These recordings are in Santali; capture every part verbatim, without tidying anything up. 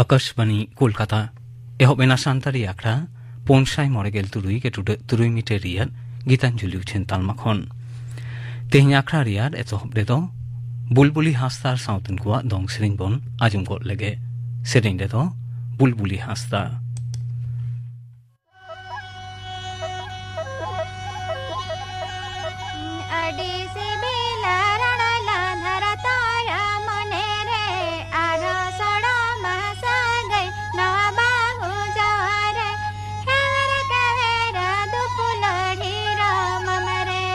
ᱟᱠᱟᱥᱵᱟᱱᱤ ᱠᱳᱞᱠᱟᱛᱟ᱾ ᱮᱦᱚᱵ ᱮᱱᱟ ᱥᱟᱱᱛᱟᱲᱤ ᱟᱠᱷᱲᱟ ᱯᱩᱱ ᱥᱟᱭ ᱢᱚᱬᱮ ᱜᱮᱞ ᱛᱩᱨᱩᱭ ᱜᱮᱴᱩᱰᱟᱹᱜ ᱛᱩᱨᱩᱭ ᱢᱤᱴᱟᱨ ᱨᱮᱭᱟᱜ ᱜᱤᱛᱟᱧᱡᱚᱞᱤ ᱩᱪᱷᱟᱹᱱ ᱛᱟᱞᱢᱟ ᱠᱷᱚᱱ᱾ ᱛᱮᱦᱮᱧ ᱟᱠᱷᱲᱟ ᱨᱮᱭᱟᱜ ᱮᱛᱚᱦᱚᱵ ᱨᱮᱫᱚ ᱵᱩᱞᱵᱩᱞᱤ ᱦᱟᱸᱥᱫᱟ ᱟᱨ ᱥᱟᱶᱛᱮᱱ ᱠᱚᱣᱟᱜ ᱫᱚᱝ ᱥᱮᱨᱮᱧ ᱵᱚᱱ ᱟᱸᱡᱚᱢ ᱜᱚᱫ ᱞᱮᱜᱮ᱾ ᱥᱮᱨᱮᱧ ᱨᱮᱫᱚ ᱵᱩᱞᱵᱩᱞᱤ ᱦᱟᱸᱥᱫᱟ᱾ ᱟᱹᱰᱤ ᱥᱤᱵᱤᱞᱟ ᱨᱟᱲᱟ ᱞᱟᱸᱫᱷᱟᱨᱟ ᱛᱚᱨᱟ ᱢᱚᱱᱮ ᱨᱮ, ᱟᱨᱦᱚᱸ ᱥᱚᱲᱚᱢ ᱥᱟᱹᱜᱟᱹᱭ ᱱᱚᱣᱟ ᱵᱟᱹᱦᱩ ᱡᱟᱶᱟᱭ ᱨᱮ, ᱦᱮᱣᱮᱨ ᱠᱟᱣᱮᱨ ᱫᱩᱯᱩᱞᱟᱹᱲ ᱦᱤᱨᱚᱢ ᱨᱮ᱾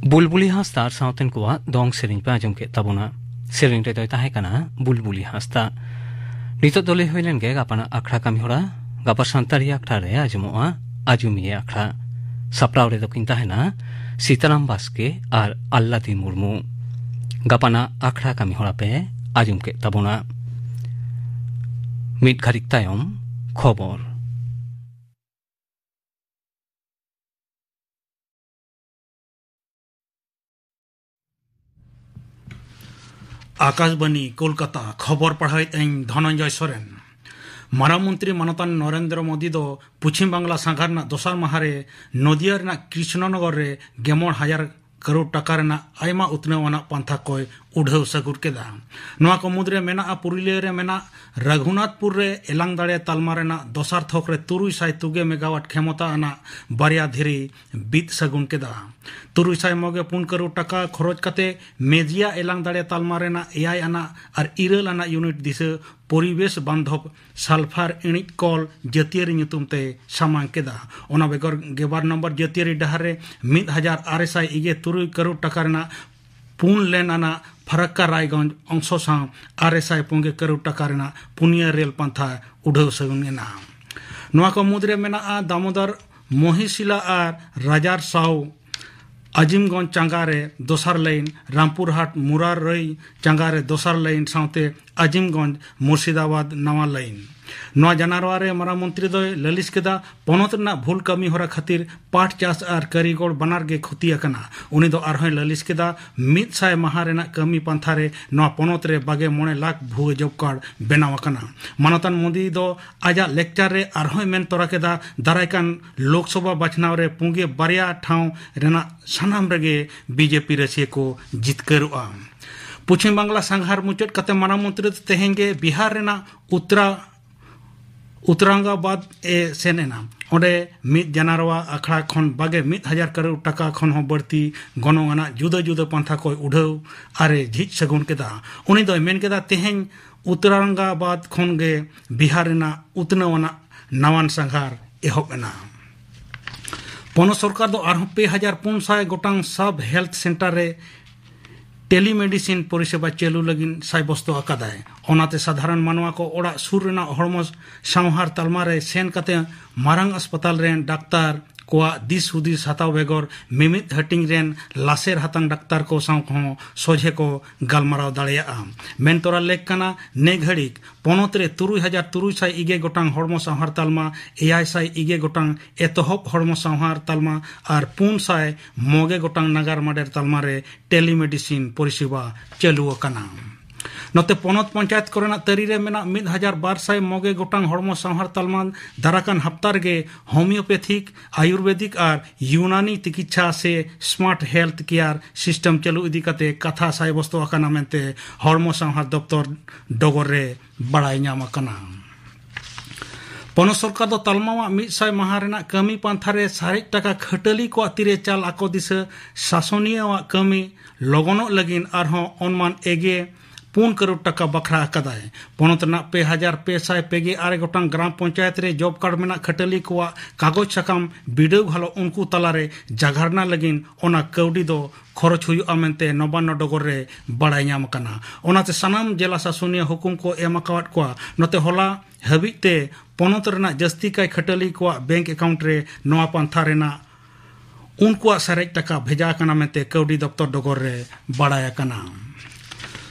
ᱵᱩᱞᱵᱩᱞᱤ ᱦᱟᱸᱥᱫᱟ ᱟᱨ ᱥᱟᱶᱛᱮᱱ ᱠᱚᱣᱟᱜ ᱫᱚᱝ ᱥᱮᱨᱮᱧ ᱯᱮ ᱟᱸᱡᱚᱢ ᱠᱮᱫ ᱛᱟᱵᱚᱱᱟ᱾ ᱥᱮᱨᱮᱧ ᱨᱮᱫᱚᱭ ᱛᱟᱦᱮᱸ ᱠᱟᱱᱟ ᱵᱩᱞᱵᱩᱞᱤ ᱦᱟᱸᱥᱫᱟ᱾ ᱱᱤᱛᱚᱜ ᱫᱚ ᱞᱟᱹᱭ ᱦᱩᱭ ᱞᱮᱱ ᱜᱮ ᱜᱟᱯᱟᱱᱟᱜ ᱟᱠᱷᱲᱟ ᱠᱟᱹᱢᱤ ᱦᱚᱨᱟ᱾ ᱜᱟᱯᱟ ᱥᱟᱱᱛᱟᱲᱤ ᱟᱠᱷᱲᱟ ᱨᱮ ᱟᱸᱡᱚᱢᱚᱜᱼᱟ ᱟᱡᱚᱢᱤᱭᱟᱹ ᱟᱠᱷᱲᱟ᱾ ᱥᱟᱯᱲᱟᱣ ᱨᱮᱫᱚ ᱠᱤᱱ ᱛᱟᱦᱮᱱᱟ ᱥᱤᱛᱟᱨᱟᱢ ᱵᱟᱥᱠᱮ ᱟᱨ ᱟᱞᱞᱟᱫᱤ ᱢᱩᱨᱢᱩ᱾ ᱜᱟᱯᱟᱱᱟᱜ ᱟᱠᱷᱲᱟ ᱠᱟᱹᱢᱤ ᱦᱚᱨᱟ ᱯᱮ ᱟᱸᱡᱚᱢ ᱠᱮᱫ ᱛᱟᱵᱚᱱᱟ᱾ ᱢᱤᱫ ᱜᱷᱟᱹᱲᱤᱠ ᱛᱟᱭᱚᱢ ᱠᱷᱚᱵᱚᱨ᱾ ᱟᱠᱟᱥᱵᱟᱱᱤ, ᱠᱳᱞᱠᱟᱛᱟ᱾ ᱠᱷᱚᱵᱚᱨ ᱯᱟᱲᱦᱟᱣᱮᱫ ᱟᱹᱧ ᱫᱷᱚᱱᱚᱱᱡᱚᱭ ᱥᱚᱨᱮᱱ᱾ ᱢᱟᱨᱟᱝ ᱢᱚᱱᱛᱨᱤ ᱢᱟᱱᱚᱛᱟᱱ ᱱᱚᱨᱮᱱᱫᱨᱚ ᱢᱳᱫᱤ ᱫᱚ ᱯᱚᱪᱷᱤᱢ ᱵᱟᱝᱞᱟ ᱥᱟᱸᱜᱷᱟᱨ ᱨᱮᱱᱟᱜ ᱫᱚᱥᱟᱨ ᱢᱟᱦᱟ ᱨᱮ ᱱᱚᱫᱤᱭᱟ ᱨᱮᱱᱟᱜ ᱠᱨᱤᱥᱱᱚᱱᱚᱜᱚᱨ ᱨᱮ ᱜᱮᱞ ᱢᱚᱬᱮ ᱦᱟᱡᱟᱨ ᱠᱟᱨᱳᱲ ᱴᱟᱠᱟ ᱨᱮᱱᱟᱜ ᱟᱭᱢᱟ ᱩᱛᱱᱟᱹᱣ ᱟᱱᱟᱜ ᱯᱟᱱᱛᱷᱟ ᱠᱚᱭ ᱩᱰᱷᱟᱹᱣ ᱥᱟᱹᱜᱩᱱ ᱠᱮᱫᱟ᱾ ᱱᱚᱣᱟ ᱠᱚ ᱢᱩᱫᱽᱨᱮ ᱢᱮᱱᱟᱜᱼᱟ, ᱯᱩᱨᱩᱞᱤᱭᱟᱹ ᱨᱮ ᱢᱮᱱᱟᱜ ᱨᱟᱹᱜᱷᱩᱱᱟᱛᱷᱯᱩᱨ ᱨᱮ ᱮᱞᱟᱝ ᱫᱟᱲᱮ ᱛᱟᱞᱢᱟ ᱨᱮᱱᱟᱜ ᱫᱚᱥᱟᱨ ᱛᱷᱚᱠ ᱨᱮ ᱛᱩᱨᱩᱭ ᱥᱟᱭ ᱛᱩᱜᱮ ᱢᱮᱜᱟᱣᱟᱴ ᱠᱷᱮᱢᱚᱛᱟ ᱟᱱᱟᱜ ᱵᱟᱨᱭᱟ ᱫᱷᱤᱨᱤ ᱵᱤᱫ ᱥᱟᱹᱜᱩᱱ ᱠᱮᱫᱟ᱾ ᱛᱩᱨᱩᱭ ᱥᱟᱭ ᱢᱚᱜᱮ ᱯᱩᱱ ᱠᱟᱨᱳᱲ ᱴᱟᱠᱟ ᱠᱷᱚᱨᱚᱪ ᱠᱟᱛᱮ ᱢᱮᱡᱤᱭᱟ ᱮᱞᱟᱝ ᱫᱟᱲᱮ ᱛᱟᱞᱢᱟ ᱨᱮᱱᱟᱜ ᱮᱭᱟᱭ ᱟᱱᱟᱜ ᱟᱨ ᱤᱨᱟᱹᱞ ᱟᱱᱟᱜ ᱤᱭᱩᱱᱤᱴ ᱫᱤᱥᱟᱹ ᱯᱚᱨᱤᱵᱮᱥ ᱵᱟᱱᱫᱷᱚᱵ ᱥᱟᱞᱯᱷᱟᱨ ᱤᱬᱤᱡ ᱠᱚᱞ ᱡᱟᱹᱛᱤᱭᱟᱹᱨᱤ ᱧᱩᱛᱩᱢ ᱛᱮ ᱥᱟᱢᱟᱝ ᱠᱮᱫᱟ᱾ ᱚᱱᱟ ᱵᱮᱜᱚᱨ ᱜᱮᱞᱵᱟᱨ ᱱᱚᱢᱵᱚᱨ ᱡᱟᱹᱛᱤᱭᱟᱹᱨᱤ ᱰᱟᱦᱟᱨ ᱨᱮ ᱢᱤᱫ ᱦᱟᱡᱟᱨ ᱟᱨᱮ ᱥᱟᱭ ᱤᱜᱮ ᱛᱩᱨᱩᱭ ᱠᱟᱨᱳᱲ ᱴᱟᱠᱟ ᱨᱮᱱᱟᱜ ᱯᱩᱱ ᱞᱮᱱ ᱟᱱᱟᱜ ᱯᱷᱟᱨᱟᱠᱠᱟ ᱨᱟᱭᱜᱚᱸᱡᱽ ᱚᱝᱥᱚ ᱥᱟᱶ ᱟᱨᱮ ᱥᱟᱭ ᱯᱩᱱᱜᱮ ᱠᱟᱨᱳᱲ ᱴᱟᱠᱟ ᱨᱮᱱᱟᱜ ᱯᱩᱱᱭᱟᱹ ᱨᱮᱞ ᱯᱟᱱᱛᱷᱟ ᱩᱰᱷᱟᱹᱣ ᱥᱟᱹᱜᱩᱱ ᱮᱱᱟ᱾ ᱱᱚᱣᱟ ᱠᱚ ᱢᱩᱫᱽᱨᱮ ᱢᱮᱱᱟᱜᱼᱟ ᱫᱟᱢᱳᱫᱚᱨ ᱢᱚᱦᱤᱥᱤᱞᱟ ᱟᱨ ᱨᱟᱡᱟᱨ ᱥᱟᱣ ᱟᱡᱤᱢᱜᱚᱸᱡᱽ ᱪᱟᱸᱜᱟ ᱨᱮ ᱫᱚᱥᱟᱨ ᱞᱟᱭᱤᱱ, ᱨᱟᱢᱯᱩᱨᱦᱟᱴ ᱢᱩᱨᱟᱨᱟᱹᱭ ᱪᱟᱸᱜᱟ ᱨᱮ ᱫᱚᱥᱟᱨ ᱞᱟᱭᱤᱱ ᱥᱟᱶᱛᱮ ᱟᱡᱤᱢᱜᱚᱸᱡᱽ ᱢᱩᱨᱥᱤᱫᱟᱵᱟᱫᱽ ᱱᱟᱣᱟ ᱞᱟᱭᱤᱱ᱾ ᱱᱚᱣᱟ ᱡᱟᱱᱟᱨᱣᱟ ᱨᱮ ᱢᱟᱨᱟᱝ ᱢᱚᱱᱛᱨᱤ ᱫᱚᱭ ᱞᱟᱹᱞᱤᱥ ᱠᱮᱫᱟ, ᱯᱚᱱᱚᱛ ᱨᱮᱱᱟᱜ ᱵᱷᱩᱞ ᱠᱟᱹᱢᱤ ᱦᱚᱨᱟ ᱠᱷᱟᱹᱛᱤᱨ ᱯᱟᱴ ᱪᱟᱥ ᱟᱨ ᱠᱟᱹᱨᱤᱜᱚᱲ ᱵᱟᱱᱟᱨ ᱜᱮ ᱠᱷᱚᱛᱤ ᱟᱠᱟᱱᱟ᱾ ᱩᱱᱤ ᱫᱚ ᱟᱨᱦᱚᱸᱭ ᱞᱟᱹᱞᱤᱥ ᱠᱮᱫᱟ, ᱢᱤᱫ ᱥᱟᱭ ᱢᱟᱦᱟ ᱨᱮᱱᱟᱜ ᱠᱟᱹᱢᱤ ᱯᱟᱱᱛᱷᱟ ᱨᱮ ᱱᱚᱣᱟ ᱯᱚᱱᱚᱛ ᱨᱮ ᱵᱟᱜᱮ ᱢᱚᱬᱮ ᱞᱟᱠᱷ ᱵᱷᱩᱣᱟᱹ ᱡᱚᱵ ᱠᱟᱨᱰ ᱵᱮᱱᱟᱣ ᱟᱠᱟᱱᱟ᱾ ᱢᱟᱱᱚᱛᱟᱱ ᱢᱳᱫᱤ ᱫᱚ ᱟᱡᱟᱜ ᱞᱮᱠᱪᱟᱨ ᱨᱮ ᱟᱨᱦᱚᱸᱭ ᱢᱮᱱ ᱛᱚᱨᱟ ᱠᱮᱫᱟ, ᱫᱟᱨᱟᱭ ᱠᱟᱱ ᱞᱳᱠᱥᱚᱵᱷᱟ ᱵᱟᱪᱷᱱᱟᱣ ᱨᱮ ᱯᱩᱸᱜᱮ ᱵᱟᱨᱭᱟ ᱴᱷᱟᱶ ᱨᱮᱱᱟᱜ ᱥᱟᱱᱟᱢ ᱨᱮᱜᱮ ᱵᱤᱡᱮᱯᱤ ᱨᱟᱹᱥᱤᱭᱟᱹ ᱠᱚ ᱡᱤᱛᱠᱟᱹᱨᱚᱜᱼᱟ᱾ ᱯᱚᱪᱷᱤᱢ ᱵᱟᱝᱞᱟ ᱥᱟᱸᱜᱷᱟᱨ ᱢᱩᱪᱟᱹᱫ ᱠᱟᱛᱮ ᱢᱟᱨᱟᱝ ᱢᱚᱱᱛᱨᱤ ᱫᱚ ᱛᱮᱦᱮᱧ ᱜᱮ ᱵᱤᱦᱟᱨ ᱨᱮᱱᱟᱜ ᱩᱛᱛᱚᱨᱟ-, ᱩᱛᱛᱚᱨᱟᱝᱜᱟᱵᱟᱫᱽ ᱮ ᱥᱮᱱ ᱮᱱᱟ᱾ ᱚᱸᱰᱮ ᱢᱤᱫ ᱡᱟᱱᱟᱨᱣᱟ ᱟᱠᱷᱲᱟ ᱠᱷᱚᱱ ᱵᱟᱜᱮ ᱢᱤᱫ ᱦᱟᱡᱟᱨ ᱠᱟᱨᱳᱲ ᱴᱟᱠᱟ ᱠᱷᱚᱱ ᱦᱚᱸ ᱵᱟᱹᱲᱛᱤ ᱜᱚᱱᱚᱝ ᱟᱱᱟᱜ ᱡᱩᱫᱟᱹ ᱡᱩᱫᱟᱹ ᱯᱟᱱᱛᱷᱟ ᱠᱚᱭ ᱩᱰᱷᱟᱹᱣ ᱟᱨ ᱮ ᱡᱷᱤᱡ ᱥᱟᱹᱜᱩᱱ ᱠᱮᱫᱟ᱾ ᱩᱱᱤ ᱫᱚᱭ ᱢᱮᱱ ᱠᱮᱫᱟ, ᱛᱮᱦᱮᱧ ᱩᱛᱛᱚᱨᱟᱝᱜᱟᱵᱟᱫᱽ ᱠᱷᱚᱱ ᱜᱮ ᱵᱤᱦᱟᱨ ᱨᱮᱱᱟᱜ ᱩᱛᱱᱟᱹᱣ ᱟᱱᱟᱜ ᱱᱟᱣᱟᱱ ᱥᱟᱸᱜᱷᱟᱨ ᱮᱦᱚᱵ ᱮᱱᱟ᱾ ᱯᱚᱱᱚᱛ ᱥᱚᱨᱠᱟᱨ ᱫᱚ ᱟᱨᱦᱚᱸ ᱯᱮ ᱦᱟᱡᱟᱨ ᱯᱩᱱ ᱥᱟᱭ ᱜᱚᱴᱟᱝ ᱥᱟᱵ ᱦᱮᱞᱛᱷ ᱥᱮᱱᱴᱟᱨ ᱨᱮ ᱴᱮᱞᱤᱢᱮᱰᱤᱥᱤᱱ ᱯᱚᱨᱤᱥᱮᱵᱟ ᱪᱟᱹᱞᱩ ᱞᱟᱹᱜᱤᱫ ᱥᱟᱭᱵᱚᱥᱛᱚ ᱟᱠᱟᱫᱟᱭ᱾ ᱚᱱᱟᱛᱮ ᱥᱟᱫᱷᱟᱨᱚᱱ ᱢᱟᱱᱣᱟ ᱠᱚ ᱚᱲᱟᱜ ᱥᱩᱨ ᱨᱮᱱᱟᱜ ᱦᱚᱲᱢᱚ ᱥᱟᱶᱦᱟᱨ ᱛᱟᱞᱢᱟ ᱨᱮ ᱥᱮᱱ ᱠᱟᱛᱮ ᱢᱟᱨᱟᱝ ᱟᱥᱯᱟᱛᱟᱞ ᱨᱮᱱ ᱰᱟᱠᱛᱟᱨ ᱠᱚᱣᱟᱜ ᱫᱤᱥ ᱦᱩᱫᱤᱥ ᱦᱟᱛᱟᱣ ᱵᱮᱜᱚᱨ ᱢᱤᱢᱤᱫ ᱦᱟᱹᱴᱤᱧ ᱨᱮᱱ ᱞᱟᱥᱮᱨ ᱦᱟᱛᱟᱝ ᱰᱟᱠᱛᱟᱨ ᱠᱚ ᱥᱟᱶ ᱠᱚᱦᱚᱸ ᱥᱚᱡᱷᱮ ᱠᱚ ᱜᱟᱞᱢᱟᱨᱟᱣ ᱫᱟᱲᱮᱭᱟᱜᱼᱟ᱾ ᱢᱮᱱ ᱛᱚᱨᱟ ᱞᱮᱠ ᱠᱟᱱᱟ, ᱱᱮ ᱜᱷᱟᱹᱲᱤᱠ ᱯᱚᱱᱚᱛ ᱨᱮ ᱛᱩᱨᱩᱭ ᱦᱟᱡᱟᱨ ᱛᱩᱨᱩᱭ ᱥᱟᱭ ᱤᱜᱮ ᱜᱚᱴᱟᱝ ᱦᱚᱲᱢᱚ ᱥᱟᱶᱦᱟᱨ ᱛᱟᱞᱢᱟ, ᱮᱭᱟᱭ ᱥᱟᱭ ᱤᱜᱮ ᱜᱚᱴᱟᱝ ᱮᱛᱚᱦᱚᱵ ᱦᱚᱲᱢᱚ ᱥᱟᱶᱦᱟᱨ ᱛᱟᱞᱢᱟ ᱟᱨ ᱯᱩᱱ ᱥᱟᱭ ᱢᱚᱜᱮ ᱜᱚᱴᱟᱝ ᱱᱟᱜᱟᱨ ᱢᱟᱰᱮᱨ ᱛᱟᱞᱢᱟ ᱨᱮ ᱴᱮᱞᱤᱢᱮᱰᱤᱥᱤᱱ ᱯᱚᱨᱤᱥᱮᱵᱟ ᱪᱟᱹᱞᱩ ᱟᱠᱟᱱᱟ᱾ ᱱᱚᱛᱮ ᱯᱚᱱᱚᱛ ᱯᱚᱧᱪᱟᱭᱮᱛ ᱠᱚᱨᱮᱱᱟᱜ ᱛᱟᱹᱨᱤ ᱨᱮ ᱢᱮᱱᱟᱜ ᱢᱤᱫ ᱦᱟᱡᱟᱨ ᱵᱟᱨ ᱥᱟᱭ ᱢᱚᱜᱮ ᱜᱚᱴᱟᱝ ᱦᱚᱲᱢᱚ ᱥᱟᱶᱦᱟᱨ ᱛᱟᱞᱢᱟ ᱫᱟᱨᱟᱠᱟᱱ ᱦᱟᱯᱛᱟ ᱨᱮᱜᱮ ᱦᱳᱢᱤᱭᱳᱯᱮᱛᱷᱤᱠ, ᱟᱭᱩᱨᱵᱮᱫᱤᱠ ᱟᱨ ᱭᱩᱱᱟᱱᱤ ᱛᱤᱠᱤᱪᱷᱟ ᱥᱮ ᱥᱢᱟᱨᱴ ᱦᱮᱞᱛᱷ ᱠᱮᱭᱟᱨ ᱥᱤᱥᱴᱮᱢ ᱪᱟᱹᱞᱩ ᱤᱫᱤ ᱠᱟᱛᱮ ᱠᱟᱛᱷᱟ ᱥᱟᱭᱵᱚᱥᱛᱚ ᱟᱠᱟᱱᱟ ᱢᱮᱱᱛᱮ ᱦᱚᱲᱢᱚ ᱥᱟᱶᱦᱟᱨ ᱫᱚᱯᱛᱚᱨ ᱰᱚᱜᱚᱨ ᱨᱮ ᱵᱟᱲᱟᱭ ᱧᱟᱢ ᱟᱠᱟᱱᱟ᱾ ᱯᱚᱱᱚᱛ ᱥᱚᱨᱠᱟᱨ ᱫᱚ ᱛᱟᱞᱢᱟᱣᱟᱜ ᱢᱤᱫ ᱥᱟᱭ ᱢᱟᱦᱟ ᱨᱮᱱᱟᱜ ᱠᱟᱹᱢᱤ ᱯᱟᱱᱛᱷᱟ ᱨᱮ ᱥᱟᱨᱮᱡ ᱴᱟᱠᱟ ᱠᱷᱟᱹᱴᱟᱹᱞᱤ ᱠᱚᱣᱟᱜ ᱛᱤᱨᱮ ᱪᱟᱞ ᱟᱠᱚ ᱫᱤᱥᱟᱹ ᱥᱟᱥᱚᱱᱤᱭᱟᱹᱣᱟᱜ ᱠᱟᱹᱢᱤ ᱞᱚᱜᱚᱱᱚᱜ ᱞᱟᱹᱜᱤᱫ ᱟᱨᱦᱚᱸ ᱚᱱᱢᱟᱱ ᱮᱜᱮ ᱯᱩᱱ ᱠᱟᱨᱳᱲ ᱴᱟᱠᱟ ᱵᱟᱠᱷᱨᱟ ᱟᱠᱟᱫᱟᱭ᱾ ᱯᱚᱱᱚᱛ ᱨᱮᱱᱟᱜ ᱯᱮ ᱦᱟᱡᱟᱨ ᱯᱮ ᱥᱟᱭ ᱯᱮᱜᱮ ᱟᱨᱮ ᱜᱚᱴᱟᱝ ᱜᱨᱟᱢ ᱯᱚᱧᱪᱟᱭᱮᱛ ᱨᱮ ᱡᱚᱵ ᱠᱟᱨᱰ ᱢᱮᱱᱟᱜ ᱠᱷᱟᱹᱴᱟᱹᱞᱤ ᱠᱚᱣᱟᱜ ᱠᱟᱜᱚᱡᱽ ᱥᱟᱠᱟᱢ ᱵᱤᱰᱟᱹᱣ ᱜᱷᱟᱞᱚᱜ ᱩᱱᱠᱩ ᱛᱟᱞᱟᱨᱮ ᱡᱟᱜᱟᱨᱱᱟ ᱞᱟᱹᱜᱤᱫ ᱚᱱᱟ ᱠᱟᱹᱣᱰᱤ ᱫᱚ ᱠᱷᱚᱨᱚᱪ ᱦᱩᱭᱩᱜᱼᱟ ᱢᱮᱱᱛᱮ ᱱᱚᱵᱟᱱᱱᱚ ᱰᱚᱜᱚᱨ ᱨᱮ ᱵᱟᱲᱟᱭ ᱧᱟᱢ ᱟᱠᱟᱱᱟ᱾ ᱚᱱᱟᱛᱮ ᱥᱟᱱᱟᱢ ᱡᱮᱞᱟ ᱥᱟᱥᱚᱱᱤᱭᱟᱹ ᱦᱩᱠᱩᱢ ᱠᱚ ᱮᱢ ᱟᱠᱟᱣᱟᱫ ᱠᱚᱣᱟ᱾ ᱱᱚᱛᱮ ᱦᱚᱞᱟ ᱦᱟᱹᱵᱤᱡ ᱛᱮ ᱯᱚᱱᱚᱛ ᱨᱮᱱᱟᱜ ᱡᱟᱹᱥᱛᱤ ᱠᱟᱭ ᱠᱷᱟᱹᱴᱟᱹᱞᱤ ᱠᱚᱣᱟᱜ ᱵᱮᱝᱠ ᱮᱠᱟᱣᱩᱱᱴ ᱨᱮ ᱱᱚᱣᱟ ᱯᱟᱱᱛᱷᱟ ᱨᱮᱱᱟᱜ ᱩᱱᱠᱩᱣᱟᱜ ᱥᱟᱨᱮᱡ ᱴᱟᱠᱟ ᱵᱷᱮᱡᱟ ᱟᱠᱟᱱᱟ ᱢᱮᱱᱛᱮ ᱠᱟᱹᱣᱰᱤ ᱫᱚᱯᱛᱚᱨ ᱰᱚᱜᱚᱨ ᱨᱮ ᱵᱟᱲᱟᱭ ᱟᱠᱟᱱᱟ᱾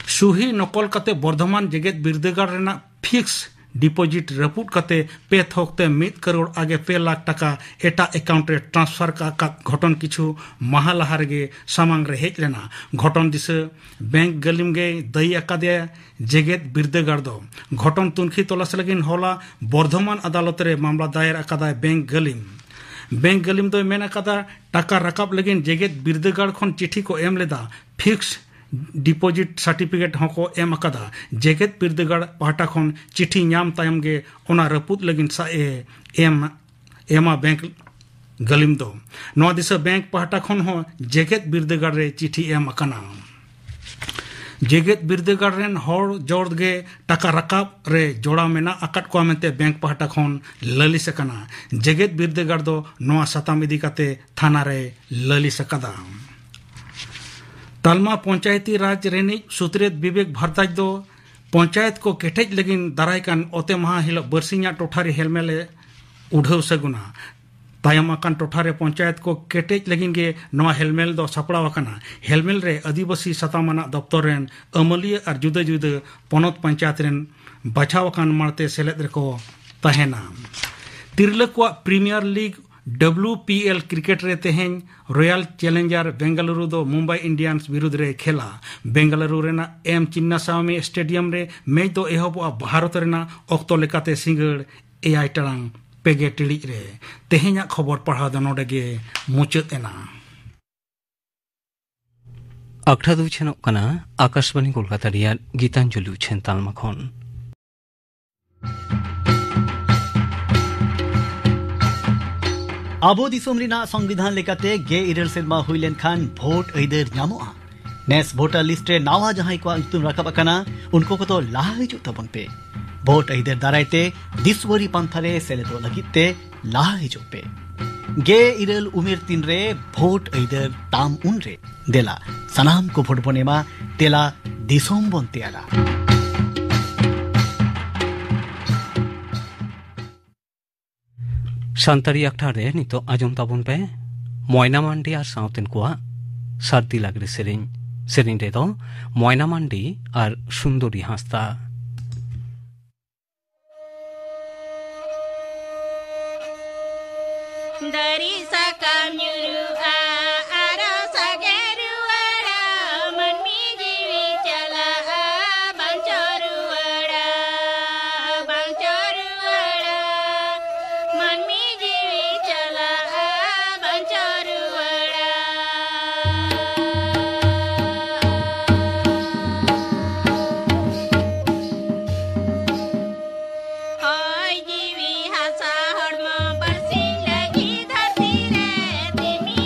ᱥᱩᱦᱤ ᱱᱚᱠᱚᱞ ᱠᱟᱛᱮ ᱵᱚᱨᱫᱷᱚᱢᱟᱱ ᱡᱮᱜᱮᱛ ᱵᱤᱨᱫᱟᱹᱜᱟᱲ ᱨᱮᱱᱟᱜ ᱯᱷᱤᱠᱥ ᱰᱤᱯᱚᱡᱤᱴ ᱨᱟᱹᱯᱩᱫ ᱠᱟᱛᱮ ᱯᱮ ᱛᱷᱚᱠ ᱛᱮ ᱢᱤᱫ ᱠᱟᱨᱳᱲ ᱟᱜᱮ ᱯᱮ ᱞᱟᱠᱷ ᱴᱟᱠᱟ ᱮᱴᱟᱜ ᱮᱠᱟᱣᱩᱱᱴ ᱨᱮ ᱴᱨᱟᱱᱥᱯᱷᱟᱨ ᱠᱟ-, ᱟᱠᱟᱫ ᱜᱷᱚᱴᱚᱱ ᱠᱤᱪᱷᱩ ᱢᱟᱦᱟ ᱞᱟᱦᱟ ᱨᱮᱜᱮ ᱥᱟᱢᱟᱝ ᱨᱮ ᱦᱮᱡ ᱞᱮᱱᱟ᱾ ᱜᱷᱚᱴᱚᱱ ᱫᱤᱥᱟᱹ ᱵᱮᱝᱠ ᱜᱟᱹᱞᱤᱢ ᱜᱮᱭ ᱫᱟᱹᱭᱤ ᱟᱠᱟᱫᱮᱭᱟ ᱡᱮᱜᱮᱛ ᱵᱤᱨᱫᱟᱹᱜᱟᱲ ᱫᱚ᱾ ᱜᱷᱚᱴᱚᱱ ᱛᱩᱱᱠᱷᱤ ᱛᱚᱞᱟᱥ ᱞᱟᱹᱜᱤᱫ ᱦᱚᱞᱟ ᱵᱚᱨᱫᱷᱚᱢᱟᱱ ᱟᱫᱟᱞᱚᱛ ᱨᱮ ᱢᱟᱢᱞᱟ ᱫᱟᱭᱮᱨ ᱟᱠᱟᱫᱟᱭ ᱵᱮᱝᱠ ᱜᱟᱹᱞᱤᱢ᱾ ᱵᱮᱝᱠ ᱜᱟᱹᱞᱤᱢ ᱫᱚᱭ ᱢᱮᱱ ᱟᱠᱟᱫᱟ, ᱴᱟᱠᱟ ᱨᱟᱠᱟᱵ ᱞᱟᱹᱜᱤᱫ ᱡᱮᱜᱮᱛ ᱵᱤᱨᱫᱟᱹᱜᱟᱲ ᱠᱷᱚᱱ ᱪᱤᱴᱷᱤ ᱠᱚ ᱮᱢ ᱞᱮᱫᱟ, ᱯᱷᱤᱠᱥᱰ ᱰᱤᱯᱚᱡᱤᱴ ᱥᱟᱨᱴᱤᱯᱷᱤᱠᱮᱴ ᱦᱚᱸᱠᱚ ᱮᱢ ᱟᱠᱟᱫᱟ᱾ ᱡᱮᱜᱮᱛ ᱵᱤᱨᱫᱟᱹᱜᱟᱲ ᱯᱟᱦᱴᱟ ᱠᱷᱚᱱ ᱪᱤᱴᱷᱤ ᱧᱟᱢ ᱛᱟᱭᱚᱢ ᱜᱮ ᱚᱱᱟ ᱨᱟᱹᱯᱩᱫ ᱞᱟᱹᱜᱤᱫ ᱥᱟᱭ ᱮ ᱮᱢ, ᱮᱢᱟ ᱵᱮᱝᱠ ᱜᱟᱹᱞᱤᱢ ᱫᱚ᱾ ᱱᱚᱣᱟ ᱫᱤᱥᱟᱹ ᱵᱮᱝᱠ ᱯᱟᱦᱴᱟ ᱠᱷᱚᱱ ᱦᱚᱸ ᱡᱮᱜᱮᱛ ᱵᱤᱨᱫᱟᱹᱜᱟᱲ ᱨᱮ ᱪᱤᱴᱷᱤ ᱮᱢ ᱟᱠᱟᱱᱟ᱾ ᱡᱮᱜᱮᱛ ᱵᱤᱨᱫᱟᱹᱜᱟᱲ ᱨᱮᱱ ᱦᱚᱲ ᱡᱚᱲ ᱜᱮ ᱴᱟᱠᱟ ᱨᱟᱠᱟᱵ ᱨᱮ ᱡᱚᱲᱟᱣ ᱢᱮᱱᱟᱜ ᱟᱠᱟᱫ ᱠᱚᱣᱟ ᱢᱮᱱᱛᱮ ᱵᱮᱝᱠ ᱯᱟᱦᱴᱟ ᱠᱷᱚᱱ ᱞᱟᱹᱞᱤᱥ ᱟᱠᱟᱱᱟ᱾ ᱡᱮᱜᱮᱛ ᱵᱤᱨᱫᱟᱹᱜᱟᱲ ᱫᱚ ᱱᱚᱣᱟ ᱥᱟᱛᱟᱢ ᱤᱫᱤ ᱠᱟᱛᱮ ᱛᱷᱟᱱᱟ ᱨᱮ ᱞᱟᱹᱞᱤᱥ ᱟᱠᱟᱫᱟ᱾ ᱛᱟᱞᱢᱟ ᱯᱚᱧᱪᱟᱭᱮᱛᱤ ᱨᱟᱡᱽ ᱨᱤᱱᱤᱡ ᱥᱩᱛᱨᱮᱛ ᱵᱤᱵᱮᱠ ᱵᱷᱟᱨᱫᱟᱡᱽ ᱫᱚ ᱯᱚᱧᱪᱟᱭᱮᱛ ᱠᱚ ᱠᱮᱴᱮᱡ ᱞᱟᱹᱜᱤᱫ ᱫᱟᱨᱟᱭ ᱠᱟᱱ ᱚᱛᱮ ᱢᱟᱦᱟ ᱦᱤᱞᱳᱜ ᱵᱟᱹᱨᱥᱤᱧᱟᱜ ᱴᱚᱴᱷᱟᱨᱤ ᱦᱮᱞᱢᱮᱞ ᱮ ᱩᱰᱷᱟᱹᱣ ᱥᱟᱹᱜᱩᱱᱟ᱾ ᱛᱟᱭᱚᱢ ᱟᱠᱟᱱ ᱴᱚᱴᱷᱟ ᱨᱮ ᱯᱚᱧᱪᱟᱭᱮᱛ ᱠᱚ ᱠᱮᱴᱮᱡ ᱞᱟᱹᱜᱤᱫ ᱜᱮ ᱱᱚᱣᱟ ᱦᱮᱞᱢᱮᱞ ᱫᱚ ᱥᱟᱯᱲᱟᱣ ᱟᱠᱟᱱᱟ᱾ ᱦᱮᱞᱢᱮᱞ ᱨᱮ ᱟᱹᱫᱤᱵᱟᱹᱥᱤ ᱥᱟᱛᱟᱢ ᱟᱱᱟᱜ ᱫᱚᱯᱛᱚᱨ ᱨᱮᱱ ᱟᱹᱢᱟᱹᱞᱤᱭᱟᱹ ᱟᱨ ᱡᱩᱫᱟᱹ ᱡᱩᱫᱟᱹ ᱯᱚᱱᱚᱛ ᱯᱚᱧᱪᱟᱭᱮᱛ ᱨᱮᱱ ᱵᱟᱪᱷᱟᱣ ᱟᱠᱟᱱ ᱢᱟᱲᱛᱮ ᱥᱮᱞᱮᱫ ᱨᱮᱠᱚ ᱛᱟᱦᱮᱱᱟ᱾ ᱛᱤᱨᱞᱟᱹ ᱠᱚᱣᱟᱜ premiere league, W P L, cricket ᱨᱮ ᱛᱮᱦᱮᱧ ᱨᱚᱭᱟᱞ ᱪᱮᱞᱮᱧᱡᱟᱨ ᱵᱮᱝᱜᱟᱞᱩᱨᱩ ᱫᱚ ᱢᱩᱢᱵᱟᱭ ᱤᱱᱰᱤᱭᱟᱱᱥ ᱵᱤᱨᱩᱫᱽ ᱨᱮ ᱠᱷᱮᱞᱟ᱾ ᱵᱮᱝᱜᱟᱞᱩᱨᱩ ᱨᱮᱱᱟᱜ ᱮᱢ ᱪᱤᱱᱱᱟᱥᱟᱢᱤ ᱥᱴᱮᱰᱤᱭᱟᱢ ᱨᱮ ᱢᱮᱪ ᱫᱚ ᱮᱦᱚᱵᱚᱜᱼᱟ ᱵᱷᱟᱨᱚᱛ ᱨᱮᱱᱟᱜ ᱚᱠᱛᱚ ᱞᱮᱠᱟᱛᱮ ᱥᱤᱸᱜᱟᱹᱲ ᱮᱭᱟᱭ ᱴᱟᱲᱟᱝ ᱯᱮ ᱜᱮ ᱴᱤᱲᱤᱡ ᱨᱮ᱾ ᱛᱮᱦᱮᱧᱟᱜ ᱠᱷᱚᱵᱚᱨ ᱯᱟᱲᱦᱟᱣ ᱫᱚ ᱱᱚᱰᱮ ᱜᱮ ᱢᱩᱪᱟᱹᱫ ᱮᱱᱟ᱾ ᱟᱠᱷᱲᱟ ᱫᱚ ᱩᱪᱷᱟᱹᱱᱚᱜ ᱠᱟᱱᱟ ᱟᱠᱟᱥᱵᱟᱬᱤ ᱠᱳᱞᱠᱟᱛᱟ ᱨᱮᱭᱟᱜ ᱜᱤᱛᱟᱧᱡᱚᱞᱤ ᱩᱪᱷᱟᱹᱱ ᱛᱟᱞᱢᱟ ᱠᱷᱚᱱ᱾ ᱟᱵᱚ ᱫᱤᱥᱚᱢ ᱨᱮᱱᱟᱜ ᱥᱚᱝᱵᱤᱫᱷᱟᱱ ᱞᱮᱠᱟᱛᱮ ᱜᱮ ᱤᱨᱟᱹᱞ ᱥᱮᱨᱢᱟ ᱦᱩᱭ ᱞᱮᱱᱠᱷᱟᱱ ᱵᱷᱳᱴ ᱟᱹᱭᱫᱟᱹᱨ ᱧᱟᱢᱚᱜᱼᱟ᱾ ᱱᱮᱥ ᱵᱷᱳᱴᱟᱨ ᱞᱤᱥᱴ ᱨᱮ ᱱᱟᱣᱟ ᱡᱟᱦᱟᱸᱭ ᱠᱚᱣᱟᱜ ᱧᱩᱛᱩᱢ ᱨᱟᱠᱟᱵ ᱟᱠᱟᱱᱟ, ᱩᱱᱠᱩ ᱠᱚᱫᱚ ᱞᱟᱦᱟ ᱦᱤᱡᱩᱜ ᱛᱟᱵᱚᱱ ᱯᱮ᱾ ᱵᱷᱳᱴ ᱟᱹᱭᱫᱟᱹᱨ ᱫᱟᱨᱟᱭ ᱛᱮ ᱫᱤᱥᱣᱟᱹᱨᱤ ᱯᱟᱱᱛᱷᱟ ᱨᱮ ᱥᱮᱞᱮᱫᱚᱜ ᱞᱟᱹᱜᱤᱫ ᱛᱮ ᱞᱟᱦᱟ ᱦᱤᱡᱩᱜ ᱯᱮ᱾ ᱜᱮ ᱤᱨᱟᱹᱞ ᱩᱢᱮᱨ ᱛᱤᱱ ᱨᱮ ᱵᱷᱳᱴ ᱟᱹᱭᱫᱟᱹᱨ ᱛᱟᱢ ᱩᱱ ᱨᱮ᱾ ᱫᱮᱞᱟ, ᱥᱟᱱᱟᱢ ᱠᱚ ᱵᱷᱳᱴ ᱵᱚᱱ ᱮᱢᱟ, ᱫᱮᱞᱟ ᱫᱤᱥᱚᱢ ᱵᱚᱱ ᱛᱮᱭᱟᱨᱟ᱾ ᱥᱟᱱᱛᱟᱲᱤ ᱟᱠᱷᱲᱟ ᱨᱮ ᱱᱤᱛᱚᱜ ᱟᱸᱡᱚᱢ ᱛᱟᱵᱚᱱ ᱯᱮ ᱢᱚᱭᱱᱟ ᱢᱟᱱᱰᱤ ᱟᱨ ᱥᱟᱶᱛᱮᱱ ᱠᱚᱣᱟᱜ ᱥᱟᱹᱨᱫᱤ ᱞᱟᱜᱽᱲᱮ ᱥᱮᱨᱮᱧ᱾ ᱥᱮᱨᱮᱧ ᱨᱮᱫᱚ ᱢᱚᱭᱱᱟ ᱢᱟᱱᱰᱤ ᱟᱨ ᱥᱩᱱᱫᱚᱨᱤ ᱦᱟᱸᱥᱫᱟ᱾ ᱫᱟᱨᱮ ᱥᱟᱠᱟᱢ ᱧᱩᱨᱩᱜᱼᱟ, ᱟᱨᱚ ᱥᱟᱜᱮ ᱨᱩᱣᱟᱹᱲᱟ, ᱢᱟᱹᱱᱢᱤ ᱡᱤᱣᱤ ᱪᱟᱞᱟᱜᱼᱟ, ᱵᱟᱧᱪᱟᱣ ᱨᱩᱣᱟᱹᱲᱟ, ᱵᱟᱧᱪᱟᱣ ᱨᱩᱣᱟᱹᱲᱟ, ᱢᱟᱹᱱᱢᱤ ᱡᱤᱣᱤ ᱪᱟᱞᱟᱜᱼᱟ, ᱵᱟᱧᱪᱟᱣ ᱨᱩᱣᱟᱹᱲᱟ᱾ ᱦᱚᱭ ᱡᱤᱣᱤ ᱦᱟᱥᱟ ᱦᱚᱲᱢᱚ ᱵᱟᱨᱥᱤᱧ ᱞᱟᱹᱜᱤᱫ ᱫᱷᱟᱹᱨᱛᱤ ᱨᱮ ᱛᱤᱢᱤ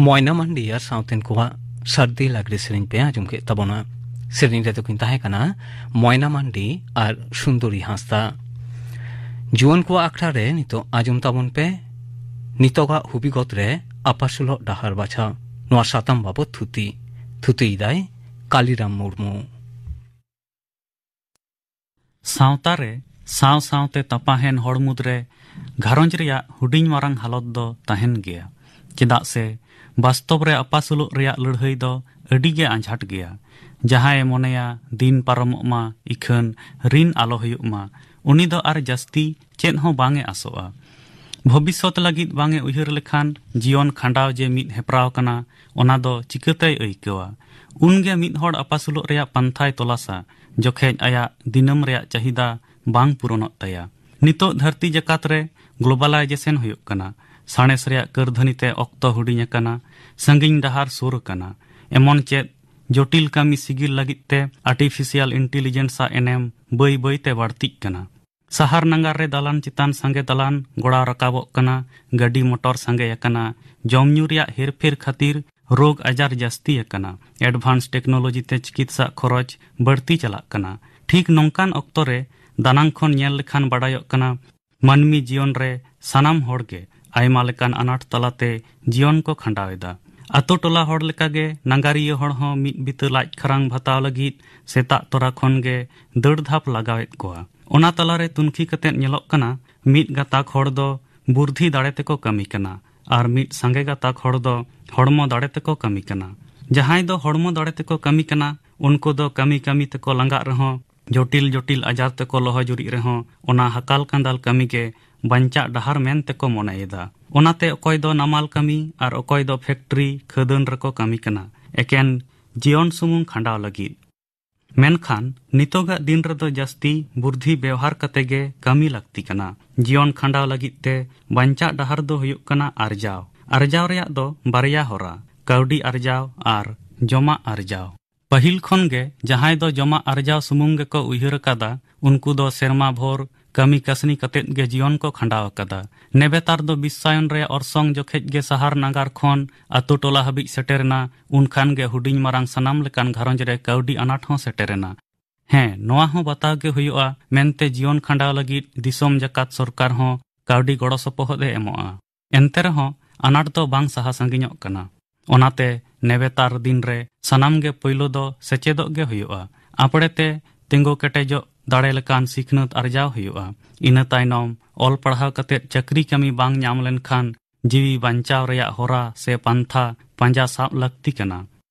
ᱢᱚᱭᱱᱟ ᱢᱟᱱᱰᱤ ᱟᱨ ᱥᱟᱶᱛᱮᱱ ᱠᱚᱣᱟᱜ ᱥᱟᱹᱨᱫᱤ ᱞᱟᱜᱽᱲᱮ ᱥᱮᱨᱮᱧ ᱯᱮ ᱟᱸᱡᱚᱢ ᱠᱮᱫ ᱛᱟᱵᱚᱱᱟ᱾ ᱥᱮᱨᱮᱧ ᱨᱮᱫᱚ ᱠᱤᱱ ᱛᱟᱦᱮᱸ ᱠᱟᱱᱟ ᱢᱚᱭᱱᱟ ᱢᱟᱱᱰᱤ ᱟᱨ ᱥᱩᱱᱫᱚᱨᱤ ᱦᱟᱸᱥᱫᱟ᱾ ᱡᱩᱣᱟᱹᱱ ᱠᱚᱣᱟᱜ ᱟᱠᱷᱲᱟ ᱨᱮ ᱱᱤᱛᱚᱜ ᱟᱸᱡᱚᱢ ᱛᱟᱵᱚᱱ ᱯᱮ ᱱᱤᱛᱚᱜᱟᱜ ᱦᱩᱵᱤᱜᱚᱛ ᱨᱮ ᱟᱯᱟᱥᱩᱞᱚᱜ ᱰᱟᱦᱟᱨ ᱵᱟᱪᱷᱟᱣ᱾ ᱱᱚᱣᱟ ᱥᱟᱛᱟᱢ ᱵᱟᱵᱚᱛ ᱛᱷᱩᱛᱤ᱾ ᱛᱷᱩᱛᱤᱭᱮᱫᱟᱭ ᱠᱟᱞᱤᱨᱟᱢ ᱢᱩᱨᱢᱩ᱾ ᱥᱟᱶᱛᱟ ᱨᱮ ᱥᱟᱶ ᱥᱟᱶᱛᱮ ᱛᱟᱯᱟᱦᱮᱱ ᱦᱚᱲ ᱢᱩᱫᱽᱨᱮ ᱜᱷᱟᱨᱚᱸᱡᱽ ᱨᱮᱭᱟᱜ ᱦᱩᱰᱤᱧ ᱢᱟᱨᱟᱝ ᱦᱟᱞᱚᱛ ᱫᱚ ᱛᱟᱦᱮᱱ ᱜᱮᱭᱟ᱾ ᱪᱮᱫᱟᱜ ᱥᱮ ᱵᱟᱥᱛᱚᱵ ᱨᱮ ᱟᱯᱟᱥᱩᱞᱚᱜ ᱨᱮᱭᱟᱜ ᱞᱟᱹᱲᱦᱟᱹᱭ ᱫᱚ ᱟᱹᱰᱤ ᱜᱮ ᱟᱸᱡᱷᱟᱴ ᱜᱮᱭᱟ᱾ ᱡᱟᱦᱟᱸᱭᱮ ᱢᱚᱱᱮᱭᱟ ᱫᱤᱱ ᱯᱟᱨᱚᱢᱚᱜ ᱢᱟ, ᱤᱠᱷᱟᱹᱱ ᱨᱤᱱ ᱟᱞᱚ ᱦᱩᱭᱩᱜ ᱢᱟ, ᱩᱱᱤ ᱫᱚ ᱟᱨ ᱡᱟᱹᱥᱛᱤ ᱪᱮᱫ ᱦᱚᱸ ᱵᱟᱝ ᱮ ᱟᱥᱚᱜᱼᱟ᱾ ᱵᱷᱚᱵᱤᱥᱥᱚᱛ ᱞᱟᱹᱜᱤᱫ ᱵᱟᱝ ᱮ ᱩᱭᱦᱟᱹᱨ ᱞᱮᱠᱷᱟᱱ ᱡᱤᱭᱚᱱ ᱠᱷᱟᱸᱰᱟᱣ ᱡᱮ ᱢᱤᱫ ᱦᱮᱯᱨᱟᱣ ᱠᱟᱱᱟ, ᱚᱱᱟ ᱫᱚ ᱪᱤᱠᱟᱹᱛᱮᱭ ᱟᱹᱭᱠᱟᱹᱣᱟ? ᱩᱱᱜᱮ ᱢᱤᱫ ᱦᱚᱲ ᱟᱯᱟᱥᱩᱞᱚᱜ ᱨᱮᱭᱟᱜ ᱯᱟᱱᱛᱷᱟᱭ ᱛᱚᱞᱟᱥᱟ, ᱡᱚᱠᱷᱮᱡ ᱟᱭᱟᱜ ᱫᱤᱱᱟᱹᱢ ᱨᱮᱭᱟᱜ ᱪᱟᱹᱦᱤᱫᱟ ᱵᱟᱝ ᱯᱩᱨᱩᱱᱚᱜ ᱛᱟᱭᱟ᱾ ᱱᱤᱛᱚᱜ ᱫᱷᱟᱹᱨᱛᱤ ᱡᱟᱠᱟᱛ ᱨᱮ globalization ᱦᱩᱭᱩᱜ ᱠᱟᱱᱟ᱾ ᱥᱟᱬᱮᱥ ᱨᱮᱭᱟᱜ ᱠᱟᱹᱨᱫᱷᱟᱹᱱᱤ ᱛᱮ ᱚᱠᱛᱚ ᱦᱩᱰᱤᱧ ᱟᱠᱟᱱᱟ, ᱥᱟᱺᱜᱤᱧ ᱰᱟᱦᱟᱨ ᱥᱩᱨ ᱟᱠᱟᱱᱟ᱾ ᱮᱢᱚᱱ ᱪᱮᱫ ᱡᱚᱴᱤᱞ ᱠᱟᱹᱢᱤ ᱥᱤᱜᱤᱞ ᱞᱟᱹᱜᱤᱫ ᱛᱮ artificial intelligence ᱟᱜ ᱮᱱᱮᱢ ᱵᱟᱹᱭ ᱵᱟᱹᱭ ᱛᱮ ᱵᱟᱹᱲᱛᱤᱜ ᱠᱟᱱᱟ᱾ ᱥᱟᱦᱟᱨ ᱱᱟᱜᱟᱨ ᱨᱮ ᱫᱟᱞᱟᱱ ᱪᱮᱛᱟᱱ ᱥᱟᱸᱜᱮ ᱫᱟᱞᱟᱱ ᱜᱚᱲᱟᱣ ᱨᱟᱠᱟᱵᱚᱜ ᱠᱟᱱᱟ, ᱜᱟᱹᱰᱤ ᱢᱚᱴᱚᱨ ᱥᱟᱸᱜᱮ ᱟᱠᱟᱱᱟ, ᱡᱚᱢ ᱧᱩ ᱨᱮᱭᱟᱜ ᱦᱮᱨᱯᱷᱮᱨ ᱠᱷᱟᱹᱛᱤᱨ ᱨᱳᱜᱽ ᱟᱡᱟᱨ ᱡᱟᱹᱥᱛᱤ ᱟᱠᱟᱱᱟ, advance technology ᱛᱮ ᱪᱤᱠᱤᱛᱥᱟ ᱠᱷᱚᱨᱚᱪ ᱵᱟᱹᱲᱛᱤ ᱪᱟᱞᱟᱜ ᱠᱟᱱᱟ᱾ ᱴᱷᱤᱠ ᱱᱚᱝᱠᱟᱱ ᱚᱠᱛᱚ ᱨᱮ ᱫᱟᱱᱟᱝ ᱠᱷᱚᱱ ᱧᱮᱞ ᱞᱮᱠᱷᱟᱱ ᱵᱟᱰᱟᱭᱚᱜ ᱠᱟᱱᱟ, ᱢᱟᱹᱱᱢᱤ ᱡᱤᱭᱚᱱ ᱨᱮ ᱥᱟᱱᱟᱢ ᱦᱚᱲ ᱜᱮ ᱟᱭᱢᱟ ᱞᱮᱠᱟᱱ ᱟᱱᱟᱴ ᱛᱟᱞᱟᱛᱮ ᱡᱤᱭᱚᱱ ᱠᱚ ᱠᱷᱟᱸᱰᱟᱣ ᱮᱫᱟ᱾ ᱟᱛᱳ ᱴᱚᱞᱟ ᱦᱚᱲ ᱞᱮᱠᱟᱜᱮ ᱱᱟᱜᱟᱨᱤᱭᱟᱹ ᱦᱚᱲ ᱦᱚᱸ ᱢᱤᱫ ᱵᱤᱛᱟᱹ ᱞᱟᱡ ᱠᱷᱟᱨᱟᱝ ᱵᱷᱟᱛᱟᱣ ᱞᱟᱹᱜᱤᱫ ᱥᱮᱛᱟᱜ ᱛᱚᱨᱟ ᱠᱷᱚᱱ ᱜᱮ ᱫᱟᱹᱲ ᱫᱷᱟᱯ ᱞᱟᱜᱟᱣᱮᱫ ᱠᱚᱣᱟ᱾ ᱚᱱᱟ ᱛᱟᱞᱟᱨᱮ ᱛᱩᱱᱠᱷᱤ ᱠᱟᱛᱮ ᱧᱮᱞᱚᱜ ᱠᱟᱱᱟ, ᱢᱤᱫ ᱜᱟᱛᱟᱠ ᱦᱚᱲ ᱫᱚ ᱵᱩᱨᱫᱷᱤ ᱫᱟᱲᱮ ᱛᱮᱠᱚ ᱠᱟᱹᱢᱤ ᱠᱟᱱᱟ ᱟᱨ ᱢᱤᱫ ᱥᱟᱸᱜᱮ ᱜᱟᱛᱟᱠ ᱦᱚᱲ ᱫᱚ ᱦᱚᱲᱢᱚ ᱫᱟᱲᱮ ᱛᱮᱠᱚ ᱠᱟᱹᱢᱤ ᱠᱟᱱᱟ᱾ ᱡᱟᱦᱟᱸᱭ ᱫᱚ ᱦᱚᱲᱢᱚ ᱫᱟᱲᱮ ᱛᱮᱠᱚ ᱠᱟᱹᱢᱤ ᱠᱟᱱᱟ, ᱩᱱᱠᱩ ᱫᱚ ᱠᱟᱹᱢᱤ ᱠᱟᱹᱢᱤ ᱛᱮᱠᱚ ᱞᱟᱸᱜᱟᱜ ᱨᱮᱦᱚᱸ, ᱡᱚᱴᱤᱞ ᱡᱚᱴᱤᱞ ᱟᱡᱟᱨ ᱛᱮᱠᱚ ᱞᱚᱦᱚ ᱡᱩᱨᱤᱜ ᱨᱮᱦᱚᱸ, ᱚᱱᱟ ᱦᱟᱠᱟᱞ ᱠᱟᱸᱫᱟᱞ ᱠᱟᱹᱢᱤ ᱜᱮ ᱵᱟᱧᱪᱟᱜ ᱰᱟᱦᱟᱨ ᱢᱮᱱ ᱛᱮᱠᱚ ᱢᱚᱱᱮᱭᱮᱫᱟ᱾ ᱚᱱᱟᱛᱮ ᱚᱠᱚᱭ ᱫᱚ ᱱᱟᱢᱟᱞ ᱠᱟᱹᱢᱤ ᱟᱨ ᱚᱠᱚᱭ ᱫᱚ factory ᱠᱷᱟᱹᱫᱟᱹᱱ ᱨᱮᱠᱚ ᱠᱟᱹᱢᱤ ᱠᱟᱱᱟ, ᱮᱠᱮᱱ ᱡᱤᱭᱚᱱ ᱥᱩᱢᱩᱝ ᱠᱷᱟᱸᱰᱟᱣ ᱞᱟᱹᱜᱤᱫ᱾ ᱢᱮᱱᱠᱷᱟᱱ ᱱᱤᱛᱚᱜᱟᱜ ᱫᱤᱱ ᱨᱮᱫᱚ ᱡᱟᱹᱥᱛᱤ ᱵᱩᱨᱫᱷᱤ ᱵᱮᱣᱦᱟᱨ ᱠᱟᱛᱮ ᱜᱮ ᱠᱟᱹᱢᱤ ᱞᱟᱹᱠᱛᱤ ᱠᱟᱱᱟ᱾ ᱡᱤᱭᱚᱱ ᱠᱷᱟᱸᱰᱟᱣ ᱞᱟᱹᱜᱤᱫ ᱛᱮ ᱵᱟᱧᱪᱟᱜ ᱰᱟᱦᱟᱨ ᱫᱚ ᱦᱩᱭᱩᱜ ᱠᱟᱱᱟ ᱟᱨᱡᱟᱣ᱾ ᱟᱨᱡᱟᱣ ᱨᱮᱭᱟᱜ ᱫᱚ ᱵᱟᱨᱭᱟ ᱦᱚᱨᱟ, ᱠᱟᱹᱣᱰᱤ ᱟᱨᱡᱟᱣ ᱟᱨ ᱡᱚᱢᱟᱜ ᱟᱨᱡᱟᱣ᱾ ᱯᱟᱹᱦᱤᱞ ᱠᱷᱚᱱ ᱜᱮ ᱡᱟᱦᱟᱸᱭ ᱫᱚ ᱡᱚᱢᱟᱜ ᱟᱨᱡᱟᱣ ᱥᱩᱢᱩᱝ ᱜᱮᱠᱚ ᱩᱭᱦᱟᱹᱨ ᱟᱠᱟᱫᱟ, ᱩᱱᱠᱩ ᱫᱚ ᱥᱮᱨᱢᱟ ᱵᱷᱳᱨ ᱠᱟᱹᱢᱤ ᱠᱟᱹᱥᱱᱤ ᱠᱟᱛᱮᱫ ᱜᱮ ᱡᱤᱭᱚᱱ ᱠᱚ ᱠᱷᱟᱸᱰᱟᱣ ᱟᱠᱟᱫᱟ᱾ ᱱᱮᱵᱮᱛᱟᱨ ᱫᱚ ᱵᱤᱥᱥᱟᱭᱚᱱ ᱨᱮᱭᱟᱜ ᱚᱨᱥᱚᱝ ᱡᱚᱠᱷᱮᱡ ᱜᱮ ᱥᱟᱦᱟᱨ ᱱᱟᱜᱟᱨ ᱠᱷᱚᱱ ᱟᱛᱳ ᱴᱚᱞᱟ ᱦᱟᱹᱵᱤᱡ ᱥᱮᱴᱮᱨᱮᱱᱟ, ᱩᱱᱠᱷᱟᱱ ᱜᱮ ᱦᱩᱰᱤᱧ ᱢᱟᱨᱟᱝ ᱥᱟᱱᱟᱢ ᱞᱮᱠᱟᱱ ᱜᱷᱟᱨᱚᱸᱡᱽ ᱨᱮ ᱠᱟᱹᱣᱰᱤ ᱟᱱᱟᱴ ᱦᱚᱸ ᱥᱮᱴᱮᱨᱮᱱᱟ᱾ ᱦᱮᱸ, ᱱᱚᱣᱟ ᱦᱚᱸ ᱵᱟᱛᱟᱣ ᱜᱮ ᱦᱩᱭᱩᱜᱼᱟ, ᱢᱮᱱᱛᱮ ᱡᱤᱭᱚᱱ ᱠᱷᱟᱸᱰᱟᱣ ᱞᱟᱹᱜᱤᱫ ᱫᱤᱥᱚᱢ ᱡᱟᱠᱟᱛ ᱥᱚᱨᱠᱟᱨ ᱦᱚᱸ ᱠᱟᱹᱣᱰᱤ ᱜᱚᱲᱚ ᱥᱚᱯᱚᱦᱚᱫ ᱮ ᱮᱢᱚᱜᱼᱟ᱾ ᱮᱱᱛᱮ ᱨᱮᱦᱚᱸ ᱟᱱᱟᱴ ᱫᱚ ᱵᱟᱝ ᱥᱟᱦᱟ ᱥᱟᱺᱜᱤᱧᱚᱜ ᱠᱟᱱᱟ᱾ ᱚᱱᱟᱛᱮ ᱱᱮᱵᱮᱛᱟᱨ ᱫᱤᱱ ᱨᱮ ᱥᱟᱱᱟᱢ ᱜᱮ ᱯᱳᱭᱞᱳ ᱫᱚ ᱥᱮᱪᱮᱫᱚᱜ ᱜᱮ ᱦᱩᱭᱩᱜᱼᱟ᱾ ᱟᱯᱲᱮᱛᱮ ᱛᱤᱸᱜᱩ ᱠᱮᱴᱮᱡᱚᱜ ᱫᱟᱲᱮ ᱞᱮᱠᱟᱱ ᱥᱤᱠᱷᱱᱟᱹᱛ ᱟᱨᱡᱟᱣ ᱦᱩᱭᱩᱜᱼᱟ᱾ ᱤᱱᱟᱹ ᱛᱟᱭᱱᱚᱢ ᱚᱞ ᱯᱟᱲᱦᱟᱣ ᱠᱟᱛᱮ ᱪᱟᱹᱠᱨᱤ ᱠᱟᱹᱢᱤ ᱵᱟᱝ ᱧᱟᱢ ᱞᱮᱱᱠᱷᱟᱱ ᱡᱤᱣᱤ ᱵᱟᱧᱪᱟᱣ ᱨᱮᱭᱟᱜ ᱦᱚᱨᱟ ᱥᱮ ᱯᱟᱱᱛᱷᱟ ᱯᱟᱸᱡᱟ ᱥᱟᱵ ᱞᱟᱹᱠᱛᱤ ᱠᱟᱱᱟ᱾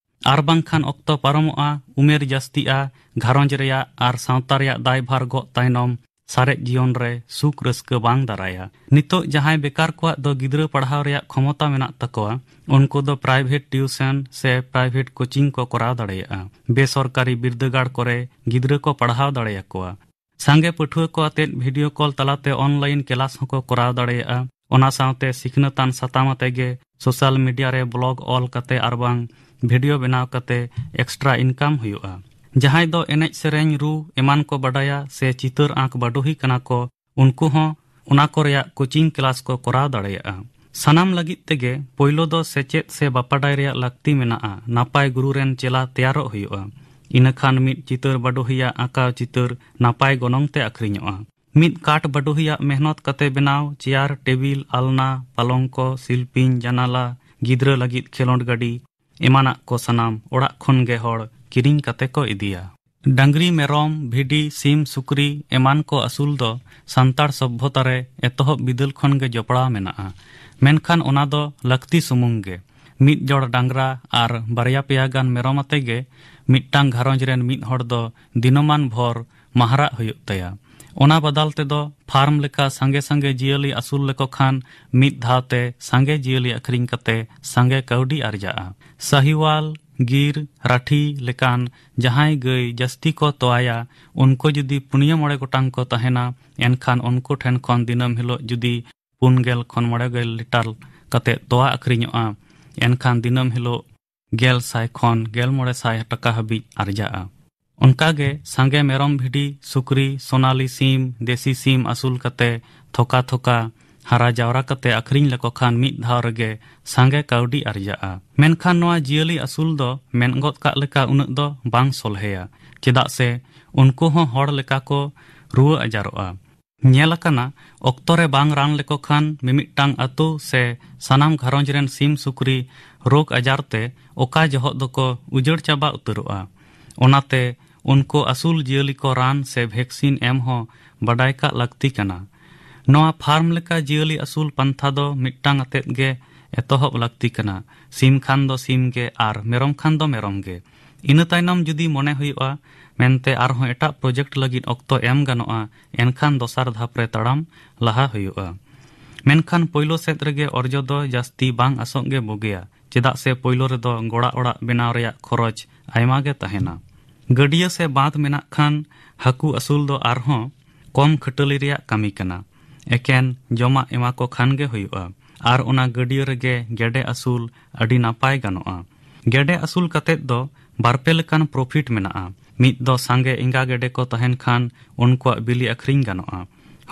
ᱟᱨ ᱵᱟᱝᱠᱷᱟᱱ ᱚᱠᱛᱚ ᱯᱟᱨᱚᱢᱚᱜᱼᱟ, ᱩᱢᱮᱨ ᱡᱟᱹᱥᱛᱤᱜᱼᱟ, ᱜᱷᱟᱨᱚᱸᱡᱽ ᱨᱮᱭᱟᱜ ᱟᱨ ᱥᱟᱶᱛᱟ ᱨᱮᱭᱟᱜ ᱫᱟᱭᱵᱷᱟᱨ ᱜᱚᱜ ᱛᱟᱭᱱᱚᱢ ᱥᱟᱨᱮᱡ ᱡᱤᱭᱚᱱ ᱨᱮ ᱥᱩᱠ ᱨᱟᱹᱥᱠᱟᱹ ᱵᱟᱝ ᱫᱟᱨᱟᱭᱟ᱾ ᱱᱤᱛᱚᱜ ᱡᱟᱦᱟᱸᱭ ᱵᱮᱠᱟᱨ ᱠᱚᱣᱟᱜ ᱫᱚ ᱜᱤᱫᱽᱨᱟᱹ ᱯᱟᱲᱦᱟᱣ ᱨᱮᱭᱟᱜ ᱠᱷᱚᱢᱚᱛᱟ ᱢᱮᱱᱟᱜ ᱛᱟᱠᱚᱣᱟ, ᱩᱱᱠᱩ ᱫᱚ ᱯᱨᱟᱭᱵᱷᱮᱴ ᱴᱤᱭᱩᱥᱚᱱ ᱥᱮ ᱯᱨᱟᱭᱵᱷᱮᱴ ᱠᱳᱪᱤᱝ ᱠᱚ ᱠᱚᱨᱟᱣ ᱫᱟᱲᱮᱭᱟᱜᱼᱟ᱾ ᱵᱮᱥᱚᱨᱠᱟᱨᱤ ᱵᱤᱨᱫᱟᱹᱜᱟᱲ ᱠᱚᱨᱮ ᱜᱤᱫᱽᱨᱟᱹ ᱠᱚ ᱯᱟᱲᱦᱟᱣ ᱫᱟᱲᱮᱭᱟᱠᱚᱣᱟ᱾ ᱥᱟᱸᱜᱮ ᱯᱟᱹᱴᱷᱩᱣᱟᱹ ᱠᱚ ᱟᱛᱮᱫ ᱵᱷᱤᱰᱤᱭᱳ ᱠᱚᱞ ᱛᱟᱞᱟᱛᱮ ᱚᱱᱞᱟᱭᱤᱱ ᱠᱮᱞᱟᱥ ᱦᱚᱸᱠᱚ ᱠᱚᱨᱟᱣ ᱫᱟᱲᱮᱭᱟᱜᱼᱟ᱾ ᱚᱱᱟ ᱥᱟᱶᱛᱮ ᱥᱤᱠᱷᱱᱟᱹᱛᱟᱱ ᱥᱟᱛᱟᱢ ᱟᱛᱮ ᱜᱮ ᱥᱳᱥᱟᱞ ᱢᱤᱰᱤᱭᱟ ᱨᱮ ᱵᱞᱚᱜ ᱚᱞ ᱠᱟᱛᱮ ᱟᱨ ᱵᱟᱝ ᱵᱷᱤᱰᱤᱭᱳ ᱵᱮᱱᱟᱣ ᱠᱟᱛᱮ ᱮᱠᱥᱴᱨᱟ ᱤᱱᱠᱟᱢ ᱦᱩᱭᱩᱜᱼᱟ᱾ ᱡᱟᱦᱟᱸᱭ ᱫᱚ ᱮᱱᱮᱡ ᱥᱮᱨᱮᱧ, ᱨᱩ ᱮᱢᱟᱱ ᱠᱚ ᱵᱟᱰᱟᱭᱟ ᱥᱮ ᱪᱤᱛᱟᱹᱨ ᱟᱸᱠ ᱵᱟᱰᱚᱦᱤ ᱠᱟᱱᱟ ᱠᱚ, ᱩᱱᱠᱩ ᱦᱚᱸ ᱚᱱᱟ ᱠᱚ ᱨᱮᱭᱟᱜ ᱠᱳᱪᱤᱝ ᱠᱞᱟᱥ ᱠᱚ ᱠᱚᱨᱟᱣ ᱫᱟᱲᱮᱭᱟᱜᱼᱟ᱾ ᱥᱟᱱᱟᱢ ᱞᱟᱹᱜᱤᱫ ᱛᱮᱜᱮ ᱯᱳᱭᱞᱳ ᱫᱚ ᱥᱮᱪᱮᱫ ᱥᱮ ᱵᱟᱯᱟᱰᱟᱭ ᱨᱮᱭᱟᱜ ᱞᱟᱹᱠᱛᱤ ᱢᱮᱱᱟᱜᱼᱟ᱾ ᱱᱟᱯᱟᱭ ᱜᱩᱨᱩ ᱨᱮᱱ ᱪᱮᱞᱟ ᱛᱮᱭᱟᱨᱚᱜ ᱦᱩᱭᱩᱜᱼᱟ᱾ ᱤᱱᱟᱹᱠᱷᱟᱱ ᱢᱤᱫ ᱪᱤᱛᱟᱹᱨ ᱵᱟᱰᱚᱦᱤᱭᱟᱜ ᱟᱸᱠᱟᱣ ᱪᱤᱛᱟᱹᱨ ᱱᱟᱯᱟᱭ ᱜᱚᱱᱚᱝ ᱛᱮ ᱟᱹᱠᱷᱨᱤᱧᱚᱜᱼᱟ᱾ ᱢᱤᱫ ᱠᱟᱴ ᱵᱟᱰᱚᱦᱤᱭᱟᱜ ᱢᱮᱦᱱᱚᱛ ᱠᱟᱛᱮ ᱵᱮᱱᱟᱣ ᱪᱮᱭᱟᱨ, ᱴᱮᱵᱤᱞ, ᱟᱞᱱᱟ, ᱯᱟᱞᱚᱝᱠᱚ, ᱥᱤᱞᱯᱤᱧ, ᱡᱟᱱᱟᱞᱟ, ᱜᱤᱫᱽᱨᱟᱹ ᱞᱟᱹᱜᱤᱫ ᱠᱷᱮᱞᱳᱸᱰ ᱜᱟᱹᱰᱤ ᱮᱢᱟᱱᱟᱜ ᱠᱚ ᱥᱟᱱᱟᱢ ᱚᱲᱟᱜ ᱠᱷᱚᱱ ᱜᱮ ᱦᱚᱲ ᱠᱤᱨᱤᱧ ᱠᱟᱛᱮ ᱠᱚ ᱤᱫᱤᱭᱟ᱾ ᱰᱟᱝᱨᱤ, ᱢᱮᱨᱚᱢ, ᱵᱷᱤᱰᱤ, ᱥᱤᱢ, ᱥᱩᱠᱨᱤ ᱮᱢᱟᱱ ᱠᱚ ᱟᱹᱥᱩᱞ ᱫᱚ ᱥᱟᱱᱛᱟᱲ ᱥᱚᱵᱷᱚᱛᱟ ᱨᱮ ᱮᱛᱚᱦᱚᱵ ᱵᱤᱫᱟᱹᱞ ᱠᱷᱚᱱ ᱜᱮ ᱡᱚᱯᱲᱟᱣ ᱢᱮᱱᱟᱜᱼᱟ᱾ ᱢᱮᱱᱠᱷᱟᱱ ᱚᱱᱟ ᱫᱚ ᱞᱟᱹᱠᱛᱤ ᱥᱩᱢᱩᱝ ᱜᱮ᱾ ᱢᱤᱫ ᱡᱚᱲ ᱰᱟᱝᱨᱟ ᱟᱨ ᱵᱟᱨᱭᱟ ᱯᱮᱭᱟ ᱜᱟᱱ ᱢᱮᱨᱚᱢ ᱟᱛᱮ ᱜᱮ ᱢᱤᱫᱴᱟᱝ ᱜᱷᱟᱨᱚᱸᱡᱽ ᱨᱮᱱ ᱢᱤᱫ ᱦᱚᱲ ᱫᱚ ᱫᱤᱱᱚᱢᱟᱱ ᱵᱷᱳᱨ ᱢᱟᱦᱨᱟᱜ ᱦᱩᱭᱩᱜ ᱛᱟᱭᱟ᱾ ᱚᱱᱟ ᱵᱟᱫᱟᱞ ᱛᱮᱫᱚ ᱯᱷᱟᱨᱢ ᱞᱮᱠᱟ ᱥᱟᱸᱜᱮ ᱥᱟᱸᱜᱮ ᱡᱤᱭᱟᱹᱞᱤ ᱟᱹᱥᱩᱞ ᱞᱮᱠᱚ ᱠᱷᱟᱱ ᱢᱤᱫ ᱫᱷᱟᱣ ᱛᱮ ᱥᱟᱸᱜᱮ ᱡᱤᱭᱟᱹᱞᱤ ᱟᱹᱠᱷᱨᱤᱧ ᱠᱟᱛᱮ ᱥᱟᱸᱜᱮ ᱠᱟᱹᱣᱰᱤ ᱟᱨᱡᱟᱜᱼᱟ᱾ ᱥᱟᱦᱤᱣᱟᱞ, ᱜᱤᱨ, ᱨᱟᱴᱷᱤ ᱞᱮᱠᱟᱱ ᱡᱟᱦᱟᱸᱭ ᱜᱟᱹᱭ ᱡᱟᱹᱥᱛᱤ ᱠᱚ ᱛᱚᱣᱟᱭᱟ, ᱩᱱᱠᱩ ᱡᱩᱫᱤ ᱯᱩᱱᱭᱟᱹ ᱢᱚᱬᱮ ᱜᱚᱴᱟᱝ ᱠᱚ ᱛᱟᱦᱮᱱᱟ, ᱮᱱᱠᱷᱟᱱ ᱩᱱᱠᱩ ᱴᱷᱮᱱ ᱠᱷᱚᱱ ᱫᱤᱱᱟᱹᱢ ᱦᱤᱞᱳᱜ ᱡᱩᱫᱤ ᱯᱩᱱ ᱜᱮᱞ ᱠᱷᱚᱱ ᱢᱚᱬᱮ ᱜᱮᱞ ᱞᱤᱴᱟᱨ ᱠᱟᱛᱮ ᱛᱚᱣᱟ ᱟᱹᱠᱷᱨᱤᱧᱚᱜᱼᱟ, ᱮᱱᱠᱷᱟᱱ ᱫᱤᱱᱟᱹᱢ ᱦᱤᱞᱳᱜ ᱜᱮᱞ ᱥᱟᱭ ᱠᱷᱚᱱ ᱜᱮᱞ ᱢᱚᱬᱮ ᱥᱟᱭ ᱴᱟᱠᱟ ᱦᱟᱹᱵᱤᱡ ᱟᱨᱡᱟᱜᱼᱟ᱾ ᱚᱱᱠᱟᱜᱮ ᱥᱟᱸᱜᱮ ᱢᱮᱨᱚᱢ, ᱵᱷᱤᱰᱤ, ᱥᱩᱠᱨᱤ, ᱥᱳᱱᱟᱞᱤ ᱥᱤᱢ, ᱫᱮᱥᱤ ᱥᱤᱢ ᱟᱹᱥᱩᱞ ᱠᱟᱛᱮ ᱛᱷᱚᱠᱟ ᱛᱷᱚᱠᱟ ᱦᱟᱨᱟ ᱡᱟᱣᱨᱟ ᱠᱟᱛᱮ ᱟᱹᱠᱷᱨᱤᱧ ᱞᱮᱠᱚ ᱠᱷᱟᱱ ᱢᱤᱫ ᱫᱷᱟᱣ ᱨᱮᱜᱮ ᱥᱟᱸᱜᱮ ᱠᱟᱹᱣᱰᱤ ᱟᱨᱡᱟᱜᱼᱟ᱾ ᱢᱮᱱᱠᱷᱟᱱ ᱱᱚᱣᱟ ᱡᱤᱭᱟᱹᱞᱤ ᱟᱹᱥᱩᱞ ᱫᱚ ᱢᱮᱱ ᱜᱚᱫ ᱠᱟᱜ ᱞᱮᱠᱟ ᱩᱱᱟᱹᱜ ᱫᱚ ᱵᱟᱝ ᱥᱚᱞᱦᱮᱭᱟ, ᱪᱮᱫᱟᱜ ᱥᱮ ᱩᱱᱠᱩ ᱦᱚᱸ ᱦᱚᱲ ᱞᱮᱠᱟ ᱠᱚ ᱨᱩᱣᱟᱹ ᱟᱡᱟᱨᱚᱜᱼᱟ᱾ ᱧᱮᱞ ᱟᱠᱟᱱᱟ, ᱚᱠᱛᱚ ᱨᱮ ᱵᱟᱝ ᱨᱟᱱ ᱞᱮᱠᱚ ᱠᱷᱟᱱ ᱢᱤᱢᱤᱫᱴᱟᱝ ᱟᱛᱳ ᱥᱮ ᱥᱟᱱᱟᱢ ᱜᱷᱟᱨᱚᱸᱡᱽ ᱨᱮᱱ ᱥᱤᱢ ᱥᱩᱠᱨᱤ ᱨᱳᱜᱽ ᱟᱡᱟᱨ ᱛᱮ ᱚᱠᱟ ᱡᱚᱦᱚᱜ ᱫᱚᱠᱚ ᱩᱡᱟᱹᱲ ᱪᱟᱵᱟ ᱩᱛᱟᱹᱨᱚᱜᱼᱟ᱾ ᱚᱱᱟᱛᱮ ᱩᱱᱠᱩ ᱟᱹᱥᱩᱞ ᱡᱤᱭᱟᱹᱞᱤ ᱠᱚ ᱨᱟᱱ ᱥᱮ ᱵᱷᱮᱠᱥᱤᱱ ᱮᱢ ᱦᱚᱸ ᱵᱟᱰᱟᱭ ᱠᱟᱜ ᱞᱟᱹᱠᱛᱤ ᱠᱟᱱᱟ᱾ ᱱᱚᱣᱟ ᱯᱷᱟᱨᱢ ᱞᱮᱠᱟ ᱡᱤᱭᱟᱹᱞᱤ ᱟᱹᱥᱩᱞ ᱯᱟᱱᱛᱷᱟ ᱫᱚ ᱢᱤᱫᱴᱟᱝ ᱟᱛᱮᱫ ᱜᱮ ᱮᱛᱚᱦᱚᱵ ᱞᱟᱹᱠᱛᱤ ᱠᱟᱱᱟ᱾ ᱥᱤᱢ ᱠᱷᱟᱱ ᱫᱚ ᱥᱤᱢ ᱜᱮ ᱟᱨ ᱢᱮᱨᱚᱢ ᱠᱷᱟᱱ ᱫᱚ ᱢᱮᱨᱚᱢ ᱜᱮ᱾ ᱤᱱᱟᱹ ᱛᱟᱭᱱᱚᱢ ᱡᱩᱫᱤ ᱢᱚᱱᱮ ᱦᱩᱭᱩᱜᱼᱟ ᱢᱮᱱᱛᱮ ᱟᱨᱦᱚᱸ ᱮᱴᱟᱜ ᱯᱨᱚᱡᱮᱠᱴ ᱞᱟᱹᱜᱤᱫ ᱚᱠᱛᱚ ᱮᱢ ᱜᱟᱱᱚᱜᱼᱟ, ᱮᱱᱠᱷᱟᱱ ᱫᱚᱥᱟᱨ ᱫᱷᱟᱯ ᱨᱮ ᱛᱟᱲᱟᱢ ᱞᱟᱦᱟ ᱦᱩᱭᱩᱜᱼᱟ᱾ ᱢᱮᱱᱠᱷᱟᱱ ᱯᱳᱭᱞᱳ ᱥᱮᱫ ᱨᱮᱜᱮ ᱚᱨᱡᱚ ᱫᱚ ᱡᱟᱹᱥᱛᱤ ᱵᱟᱝ ᱟᱥᱚᱜ ᱜᱮ ᱵᱩᱜᱤᱭᱟ, ᱪᱮᱫᱟᱜ ᱥᱮ ᱯᱳᱭᱞᱳ ᱨᱮᱫᱚ ᱜᱚᱲᱟ ᱚᱲᱟᱜ ᱵᱮᱱᱟᱣ ᱨᱮᱭᱟᱜ ᱠᱷᱚᱨᱚᱪ ᱟᱭᱢᱟ ᱜᱮ ᱛᱟᱦᱮᱱᱟ᱾ ᱜᱟᱹᱰᱭᱟᱹ ᱥᱮ ᱵᱟᱸᱫᱽ ᱢᱮᱱᱟᱜ ᱠᱷᱟᱱ ᱦᱟᱹᱠᱩ ᱟᱹᱥᱩᱞ ᱫᱚ ᱟᱨᱦᱚᱸ ᱠᱚᱢ ᱠᱷᱟᱹᱴᱟᱹᱞᱤ ᱨᱮᱭᱟᱜ ᱠᱟᱹᱢᱤ ᱠᱟᱱᱟ᱾ ᱮᱠᱮᱱ ᱡᱚᱢᱟᱜ ᱮᱢᱟ ᱠᱚ ᱠᱷᱟᱱ ᱜᱮ ᱦᱩᱭᱩᱜᱼᱟ᱾ ᱟᱨ ᱚᱱᱟ ᱜᱟᱹᱰᱭᱟᱹ ᱨᱮᱜᱮ ᱜᱮᱰᱮ ᱟᱹᱥᱩᱞ ᱟᱹᱰᱤ ᱱᱟᱯᱟᱭ ᱜᱟᱱᱚᱜᱼᱟ᱾ ᱜᱮᱰᱮ ᱟᱹᱥᱩᱞ ᱠᱟᱛᱮᱫ ᱫᱚ ᱵᱟᱨᱯᱮ ᱞᱮᱠᱟᱱ ᱯᱨᱚᱯᱷᱤᱴ ᱢᱮᱱᱟᱜᱼᱟ᱾ ᱢᱤᱫ ᱫᱚ ᱥᱟᱸᱜᱮ ᱮᱸᱜᱟ ᱜᱮᱰᱮ ᱠᱚ ᱛᱟᱦᱮᱱ ᱠᱷᱟᱱ ᱩᱱᱠᱩᱣᱟᱜ ᱵᱤᱞᱤ ᱟᱹᱠᱷᱨᱤᱧ ᱜᱟᱱᱚᱜᱼᱟ᱾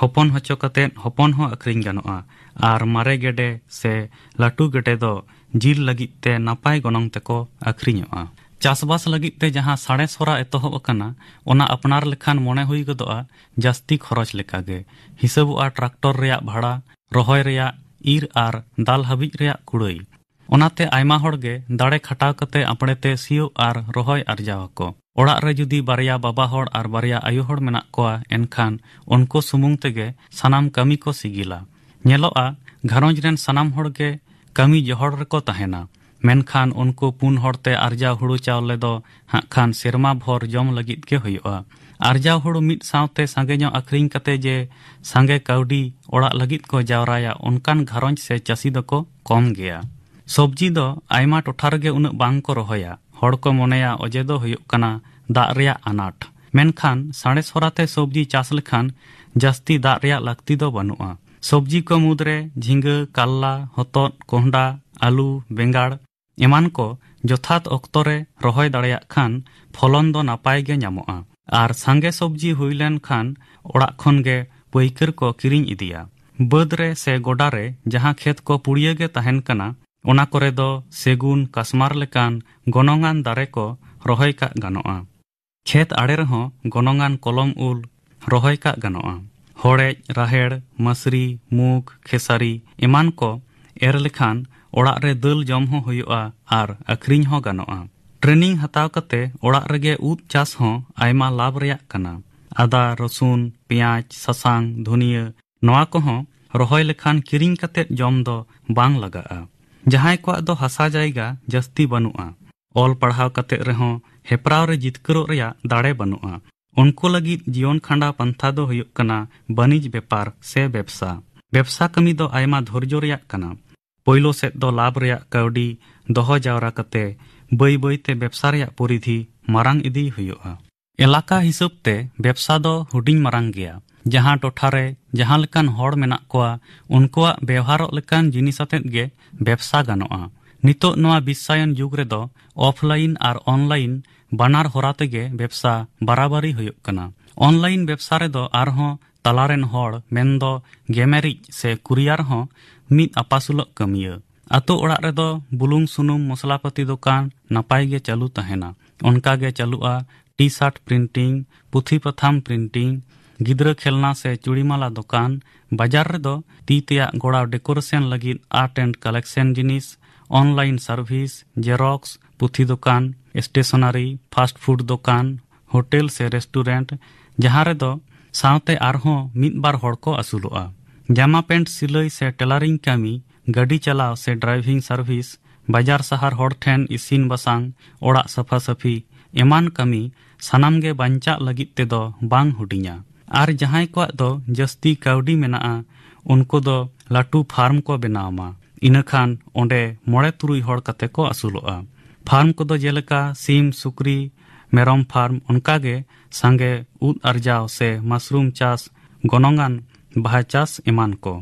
ᱦᱚᱯᱚᱱ ᱦᱚᱪᱚ ᱠᱟᱛᱮᱫ ᱦᱚᱯᱚᱱ ᱦᱚᱸ ᱟᱹᱠᱷᱨᱤᱧ ᱜᱟᱱᱚᱜᱼᱟ᱾ ᱟᱨ ᱢᱟᱨᱮ ᱜᱮᱰᱮ ᱥᱮ ᱞᱟᱹᱴᱩ ᱜᱮᱰᱮ ᱫᱚ ᱡᱤᱞ ᱞᱟᱹᱜᱤᱫ ᱛᱮ ᱱᱟᱯᱟᱭ ᱜᱚᱱᱚᱝ ᱛᱮᱠᱚ ᱟᱹᱠᱷᱨᱤᱧᱚᱜᱼᱟ᱾ ᱪᱟᱥᱵᱟᱥ ᱞᱟᱹᱜᱤᱫ ᱛᱮ ᱡᱟᱦᱟᱸ ᱥᱟᱬᱮᱥ ᱦᱚᱨᱟ ᱮᱛᱚᱦᱚᱵ ᱟᱠᱟᱱᱟ, ᱚᱱᱟ ᱟᱯᱱᱟᱨ ᱞᱮᱠᱷᱟᱱ ᱢᱚᱱᱮ ᱦᱩᱭ ᱜᱚᱫᱚᱜᱼᱟ ᱡᱟᱹᱥᱛᱤ ᱠᱷᱚᱨᱚᱪ ᱞᱮᱠᱟᱜᱮ᱾ ᱦᱤᱥᱟᱹᱵᱚᱜᱼᱟ ᱴᱨᱟᱠᱴᱚᱨ ᱨᱮᱭᱟᱜ ᱵᱷᱟᱲᱟ, ᱨᱚᱦᱚᱭ ᱨᱮᱭᱟᱜ, ᱤᱨ ᱟᱨ ᱫᱟᱞ ᱦᱟᱹᱵᱤᱡ ᱨᱮᱭᱟᱜ ᱠᱩᱲᱟᱹᱭ᱾ ᱚᱱᱟᱛᱮ ᱟᱭᱢᱟ ᱦᱚᱲ ᱜᱮ ᱫᱟᱲᱮ ᱠᱷᱟᱴᱟᱣ ᱠᱟᱛᱮ ᱟᱯᱲᱮᱛᱮ ᱥᱤᱭᱳᱜ ᱟᱨ ᱨᱚᱦᱚᱭ ᱟᱨᱡᱟᱣ ᱟᱠᱚ᱾ ᱚᱲᱟᱜ ᱨᱮ ᱡᱩᱫᱤ ᱵᱟᱨᱭᱟ ᱵᱟᱵᱟ ᱦᱚᱲ ᱟᱨ ᱵᱟᱨᱭᱟ ᱟᱭᱳ ᱦᱚᱲ ᱢᱮᱱᱟᱜ ᱠᱚᱣᱟ, ᱮᱱᱠᱷᱟᱱ ᱩᱱᱠᱩ ᱥᱩᱢᱩᱝ ᱛᱮᱜᱮ ᱥᱟᱱᱟᱢ ᱠᱟᱹᱢᱤ ᱠᱚ ᱥᱤᱜᱤᱞᱟ᱾ ᱧᱮᱞᱚᱜᱼᱟ, ᱜᱷᱟᱨᱚᱸᱡᱽ ᱨᱮᱱ ᱥᱟᱱᱟᱢ ᱦᱚᱲ ᱜᱮ ᱠᱟᱹᱢᱤ ᱡᱚᱦᱚᱲ ᱨᱮᱠᱚ ᱛᱟᱦᱮᱱᱟ, ᱢᱮᱱᱠᱷᱟᱱ ᱩᱱᱠᱩ ᱯᱩᱱ ᱦᱚᱲ ᱛᱮ ᱟᱨᱡᱟᱣ ᱦᱩᱲᱩ ᱪᱟᱣᱞᱮ ᱫᱚ ᱦᱟᱸᱜ ᱠᱷᱟᱱ ᱥᱮᱨᱢᱟ ᱵᱷᱚᱨ ᱡᱚᱢ ᱞᱟᱹᱜᱤᱫ ᱜᱮ ᱦᱩᱭᱩᱜᱼᱟ᱾ ᱟᱨᱡᱟᱣ ᱦᱩᱲᱩ ᱢᱤᱫ ᱥᱟᱶᱛᱮ ᱥᱟᱸᱜᱮ ᱧᱚᱜ ᱟᱹᱠᱷᱨᱤᱧ ᱠᱟᱛᱮ ᱡᱮ ᱥᱟᱸᱜᱮ ᱠᱟᱹᱣᱰᱤ ᱚᱲᱟᱜ ᱞᱟᱹᱜᱤᱫ ᱠᱚ ᱡᱟᱣᱨᱟᱭᱟ, ᱚᱱᱠᱟᱱ ᱜᱷᱟᱨᱚᱸᱡᱽ ᱥᱮ ᱪᱟᱹᱥᱤ ᱫᱚᱠᱚ ᱠᱚᱢ ᱜᱮᱭᱟ᱾ ᱥᱚᱵᱽᱡᱤ ᱫᱚ ᱟᱭᱢᱟ ᱴᱚᱴᱷᱟ ᱨᱮᱜᱮ ᱩᱱᱟᱹᱜ ᱵᱟᱝ ᱠᱚ ᱨᱚᱦᱚᱭᱟ᱾ ᱦᱚᱲ ᱠᱚ ᱢᱚᱱᱮᱭᱟ ᱚᱡᱮ ᱫᱚ ᱦᱩᱭᱩᱜ ᱠᱟᱱᱟ ᱫᱟᱜ ᱨᱮᱭᱟᱜ ᱟᱱᱟᱴ᱾ ᱢᱮᱱᱠᱷᱟᱱ ᱥᱟᱬᱮᱥ ᱦᱚᱨᱟᱛᱮ ᱥᱚᱵᱽᱡᱤ ᱪᱟᱥ ᱞᱮᱠᱷᱟᱱ ᱡᱟᱹᱥᱛᱤ ᱫᱟᱜ ᱨᱮᱭᱟᱜ ᱞᱟᱹᱠᱛᱤ ᱫᱚ ᱵᱟᱹᱱᱩᱜᱼᱟ᱾ ᱥᱚᱵᱽᱡᱤ ᱠᱚ ᱢᱩᱫᱽᱨᱮ ᱡᱷᱤᱸᱜᱟᱹ, ᱠᱟᱞᱞᱟ, ᱦᱚᱛᱚᱫ, ᱠᱚᱸᱦᱰᱟ, ᱟᱹᱞᱩ, ᱵᱮᱸᱜᱟᱲ ᱮᱢᱟᱱ ᱠᱚ ᱡᱚᱛᱷᱟᱛ ᱚᱠᱛᱚ ᱨᱮ ᱨᱚᱦᱚᱭ ᱫᱟᱲᱮᱭᱟᱜ ᱠᱷᱟᱱ ᱯᱷᱚᱞᱚᱱ ᱫᱚ ᱱᱟᱯᱟᱭ ᱜᱮ ᱧᱟᱢᱚᱜᱼᱟ᱾ ᱟᱨ ᱥᱟᱸᱜᱮ ᱥᱚᱵᱽᱡᱤ ᱦᱩᱭ ᱞᱮᱱ ᱠᱷᱟᱱ ᱚᱲᱟᱜ ᱠᱷᱚᱱ ᱜᱮ ᱯᱟᱹᱭᱠᱟᱹᱨ ᱠᱚ ᱠᱤᱨᱤᱧ ᱤᱫᱤᱭᱟ᱾ ᱵᱟᱹᱫᱽ ᱨᱮ ᱥᱮ ᱜᱚᱰᱟ ᱨᱮ ᱡᱟᱦᱟᱸ ᱠᱷᱮᱛ ᱠᱚ ᱯᱩᱲᱭᱟᱹ ᱜᱮ ᱛᱟᱦᱮᱱ ᱠᱟᱱᱟ, ᱚᱱᱟ ᱠᱚᱨᱮ ᱫᱚ ᱥᱮᱜᱩᱱ, ᱠᱟᱥᱢᱟᱨ ᱞᱮᱠᱟᱱ ᱜᱚᱱᱚᱝᱟᱱ ᱫᱟᱨᱮ ᱠᱚ ᱨᱚᱦᱚᱭ ᱠᱟᱜ ᱜᱟᱱᱚᱜᱼᱟ᱾ ᱠᱷᱮᱛ ᱟᱲᱮ ᱨᱮᱦᱚᱸ ᱜᱚᱱᱚᱝᱟᱱ ᱠᱚᱞᱚᱢ ᱩᱞ ᱨᱚᱦᱚᱭ ᱠᱟᱜ ᱜᱟᱱᱚᱜᱼᱟ᱾ ᱦᱚᱲᱮᱡ, ᱨᱟᱦᱮᱲ, ᱢᱟᱹᱥᱨᱤ, ᱢᱩᱜᱽ, ᱠᱷᱮᱥᱟᱨᱤ ᱮᱢᱟᱱ ᱠᱚ ᱮᱨ ᱞᱮᱠᱷᱟᱱ ᱚᱲᱟᱜ ᱨᱮ ᱫᱟᱹᱞ ᱡᱚᱢ ᱦᱚᱸ ᱦᱩᱭᱩᱜᱼᱟ ᱟᱨ ᱟᱹᱠᱷᱨᱤᱧ ᱦᱚᱸ ᱜᱟᱱᱚᱜᱼᱟ᱾ ᱴᱨᱮᱱᱤᱝ ᱦᱟᱛᱟᱣ ᱠᱟᱛᱮ ᱚᱲᱟᱜ ᱨᱮᱜᱮ ᱩᱫ ᱪᱟᱥ ᱦᱚᱸ ᱟᱭᱢᱟ ᱞᱟᱵᱷ ᱨᱮᱭᱟᱜ ᱠᱟᱱᱟ᱾ ᱟᱫᱟ, ᱨᱚᱥᱩᱱ, ᱯᱮᱸᱭᱟᱡᱽ, ᱥᱟᱥᱟᱝ, ᱫᱷᱩᱱᱤᱭᱟᱹ, ᱱᱚᱣᱟ ᱠᱚᱦᱚᱸ ᱨᱚᱦᱚᱭ ᱞᱮᱠᱷᱟᱱ ᱠᱤᱨᱤᱧ ᱠᱟᱛᱮ ᱡᱚᱢ ᱫᱚ ᱵᱟᱝ ᱞᱟᱜᱟᱜᱼᱟ᱾ ᱡᱟᱦᱟᱸᱭ ᱠᱚᱣᱟᱜ ᱫᱚ ᱦᱟᱥᱟ ᱡᱟᱭᱜᱟ ᱡᱟᱹᱥᱛᱤ ᱵᱟᱹᱱᱩᱜᱼᱟ, ᱚᱞ ᱯᱟᱲᱦᱟᱣ ᱠᱟᱛᱮ ᱨᱮᱦᱚᱸ ᱦᱮᱯᱨᱟᱣ ᱨᱮ ᱡᱤᱛᱠᱟᱹᱨᱚᱜ ᱨᱮᱭᱟᱜ ᱫᱟᱲᱮ ᱵᱟᱹᱱᱩᱜᱼᱟ, ᱩᱱᱠᱩ ᱞᱟᱹᱜᱤᱫ ᱡᱤᱭᱚᱱ ᱠᱷᱟᱸᱰᱟᱣ ᱯᱟᱱᱛᱷᱟ ᱫᱚ ᱦᱩᱭᱩᱜ ᱠᱟᱱᱟ ᱵᱟᱹᱱᱤᱡᱽ ᱵᱮᱯᱟᱨ ᱥᱮ ᱵᱮᱵᱥᱟ᱾ ᱵᱮᱵᱥᱟ ᱠᱟᱹᱢᱤ ᱫᱚ ᱟᱭᱢᱟ ᱫᱷᱳᱨᱡᱚ ᱨᱮᱭᱟᱜ ᱠᱟᱱᱟ᱾ ᱯᱳᱭᱞᱳ ᱥᱮᱫ ᱫᱚ ᱞᱟᱵᱷ ᱨᱮᱭᱟᱜ ᱠᱟᱹᱣᱰᱤ ᱫᱚᱦᱚ ᱡᱟᱣᱨᱟ ᱠᱟᱛᱮ ᱵᱟᱹᱭ ᱵᱟᱹᱭ ᱛᱮ ᱵᱮᱵᱥᱟ ᱨᱮᱭᱟᱜ ᱯᱚᱨᱤᱫᱷᱤ ᱢᱟᱨᱟᱝ ᱤᱫᱤ ᱦᱩᱭᱩᱜᱼᱟ᱾ ᱮᱞᱟᱠᱟ ᱦᱤᱥᱟᱹᱵ ᱛᱮ ᱵᱮᱵᱥᱟ ᱫᱚ ᱦᱩᱰᱤᱧ ᱢᱟᱨᱟᱝ ᱜᱮᱭᱟ᱾ ᱡᱟᱦᱟᱸ ᱴᱚᱴᱷᱟ ᱨᱮ ᱡᱟᱦᱟᱸ ᱞᱮᱠᱟᱱ ᱦᱚᱲ ᱢᱮᱱᱟᱜ ᱠᱚᱣᱟ, ᱩᱱᱠᱩᱣᱟᱜ ᱵᱮᱣᱦᱟᱨᱚᱜ ᱞᱮᱠᱟᱱ ᱡᱤᱱᱤᱥ ᱟᱛᱮᱫ ᱜᱮ ᱵᱮᱵᱥᱟ ᱜᱟᱱᱚᱜᱼᱟ᱾ ᱱᱤᱛᱚᱜ ᱱᱚᱣᱟ ᱵᱤᱥᱥᱟᱭᱚᱱ ᱡᱩᱜᱽ ᱨᱮᱫᱚ ᱚᱯᱷᱞᱟᱭᱤᱱ ᱟᱨ ᱚᱱᱞᱟᱭᱤᱱ ᱵᱟᱱᱟᱨ ᱦᱚᱨᱟ ᱛᱮᱜᱮ ᱵᱮᱵᱥᱟ ᱵᱟᱨᱟᱵᱟᱨᱤ ᱦᱩᱭᱩᱜ ᱠᱟᱱᱟ᱾ ᱚᱱᱞᱟᱭᱤᱱ ᱵᱮᱵᱥᱟ ᱨᱮᱫᱚ ᱟᱨᱦᱚᱸ ᱛᱟᱞᱟᱨᱮᱱ ᱦᱚᱲ ᱢᱮᱱᱫᱚ ᱜᱮᱢᱮᱨᱤᱡ ᱥᱮ ᱠᱩᱨᱤᱭᱟᱨ ᱦᱚᱸ ᱢᱤᱫ ᱟᱯᱟᱥᱩᱞᱚᱜ ᱠᱟᱹᱢᱤᱭᱟᱹ᱾ ᱟᱛᱳ ᱚᱲᱟᱜ ᱨᱮᱫᱚ ᱵᱩᱞᱩᱝ ᱥᱩᱱᱩᱢ ᱢᱚᱥᱞᱟᱯᱟᱹᱛᱤ ᱫᱚᱠᱟᱱ ᱱᱟᱯᱟᱭ ᱜᱮ ᱪᱟᱹᱞᱩ ᱛᱟᱦᱮᱱᱟ᱾ ᱚᱱᱠᱟ ᱜᱮ ᱪᱟᱹᱞᱩᱜᱼᱟ ᱴᱤ ᱥᱟᱨᱴ ᱯᱨᱤᱱᱴᱤᱝ, ᱯᱩᱛᱷᱤ ᱯᱟᱛᱷᱟᱢ ᱯᱨᱤᱱᱴᱤᱝ, ᱜᱤᱫᱽᱨᱟᱹ ᱠᱷᱮᱞᱱᱟ ᱥᱮ ᱪᱩᱲᱤᱢᱟᱞᱟ ᱫᱚᱠᱟᱱ᱾ ᱵᱟᱡᱟᱨ ᱨᱮᱫᱚ ᱛᱤ ᱛᱮᱭᱟᱜ ᱜᱚᱲᱟᱣ ᱰᱮᱠᱳᱨᱮᱥᱚᱱ ᱞᱟᱹᱜᱤᱫ ᱟᱨᱴ ᱮᱱᱰ ᱠᱟᱞᱮᱠᱥᱚᱱ ᱡᱤᱱᱤᱥ, ᱚᱱᱞᱟᱭᱤᱱ ᱥᱟᱨᱵᱷᱤᱥ, ᱡᱮᱨᱚᱠᱥ, ᱯᱩᱛᱷᱤ ᱫᱚᱠᱟᱱ, ᱥᱴᱮᱥᱚᱱᱟᱨᱤ, ᱯᱷᱟᱥᱴ ᱯᱷᱩᱰ ᱫᱚᱠᱟᱱ, ᱦᱳᱴᱮᱞ ᱥᱮ ᱨᱮᱥᱴᱩᱨᱮᱱᱴ, ᱡᱟᱦᱟᱸ ᱨᱮᱫᱚ ᱥᱟᱶᱛᱮ ᱟᱨᱦᱚᱸ ᱢᱤᱫ ᱵᱟᱨ ᱦᱚᱲ ᱠᱚ ᱟᱹᱥᱩᱞᱚᱜᱼᱟ᱾ ᱡᱟᱢᱟ ᱯᱮᱱᱴ ᱥᱤᱞᱟᱹᱭ ᱥᱮ ᱴᱮᱞᱟᱨᱤᱝ ᱠᱟᱹᱢᱤ, ᱜᱟᱹᱰᱤ ᱪᱟᱞᱟᱣ ᱥᱮ ᱰᱨᱟᱭᱵᱷᱤᱝ ᱥᱟᱨᱵᱷᱤᱥ, ᱵᱟᱡᱟᱨ ᱥᱟᱦᱟᱨ ᱦᱚᱲ ᱴᱷᱮᱱ ᱤᱥᱤᱱ ᱵᱟᱥᱟᱝ, ᱚᱲᱟᱜ ᱥᱟᱯᱷᱟ ᱥᱟᱹᱯᱷᱤ ᱮᱢᱟᱱ ᱠᱟᱹᱢᱤ, ᱥᱟᱱᱟᱢ ᱜᱮ ᱵᱟᱧᱪᱟᱜ ᱞᱟᱹᱜᱤᱫ ᱛᱮᱫᱚ ᱵᱟᱝ ᱦᱩᱰᱤᱧᱟ᱾ ᱟᱨ ᱡᱟᱦᱟᱸᱭ ᱠᱚᱣᱟᱜ ᱫᱚ ᱡᱟᱹᱥᱛᱤ ᱠᱟᱹᱣᱰᱤ ᱢᱮᱱᱟᱜᱼᱟ, ᱩᱱᱠᱩ ᱫᱚ ᱞᱟᱹᱴᱩ ᱯᱷᱟᱨᱢ ᱠᱚ ᱵᱮᱱᱟᱣ ᱢᱟ᱾ ᱤᱱᱟᱹᱠᱷᱟᱱ ᱚᱸᱰᱮ ᱢᱚᱬᱮ ᱛᱩᱨᱩᱭ ᱦᱚᱲ ᱠᱟᱛᱮ ᱠᱚ ᱟᱹᱥᱩᱞᱚᱜᱼᱟ᱾ ᱯᱷᱟᱨᱢ ᱠᱚᱫᱚ ᱡᱮᱞᱮᱠᱟ ᱥᱤᱢ, ᱥᱩᱠᱨᱤ, ᱢᱮᱨᱚᱢ ᱯᱷᱟᱨᱢ, ᱚᱱᱠᱟᱜᱮ ᱥᱟᱸᱜᱮ ᱩᱫ ᱟᱨᱡᱟᱣ ᱥᱮ ᱢᱟᱥᱨᱩᱢ ᱪᱟᱥ, ᱜᱚᱱᱚᱝᱟᱱ ᱵᱟᱦᱟ ᱪᱟᱥ ᱮᱢᱟᱱ ᱠᱚ᱾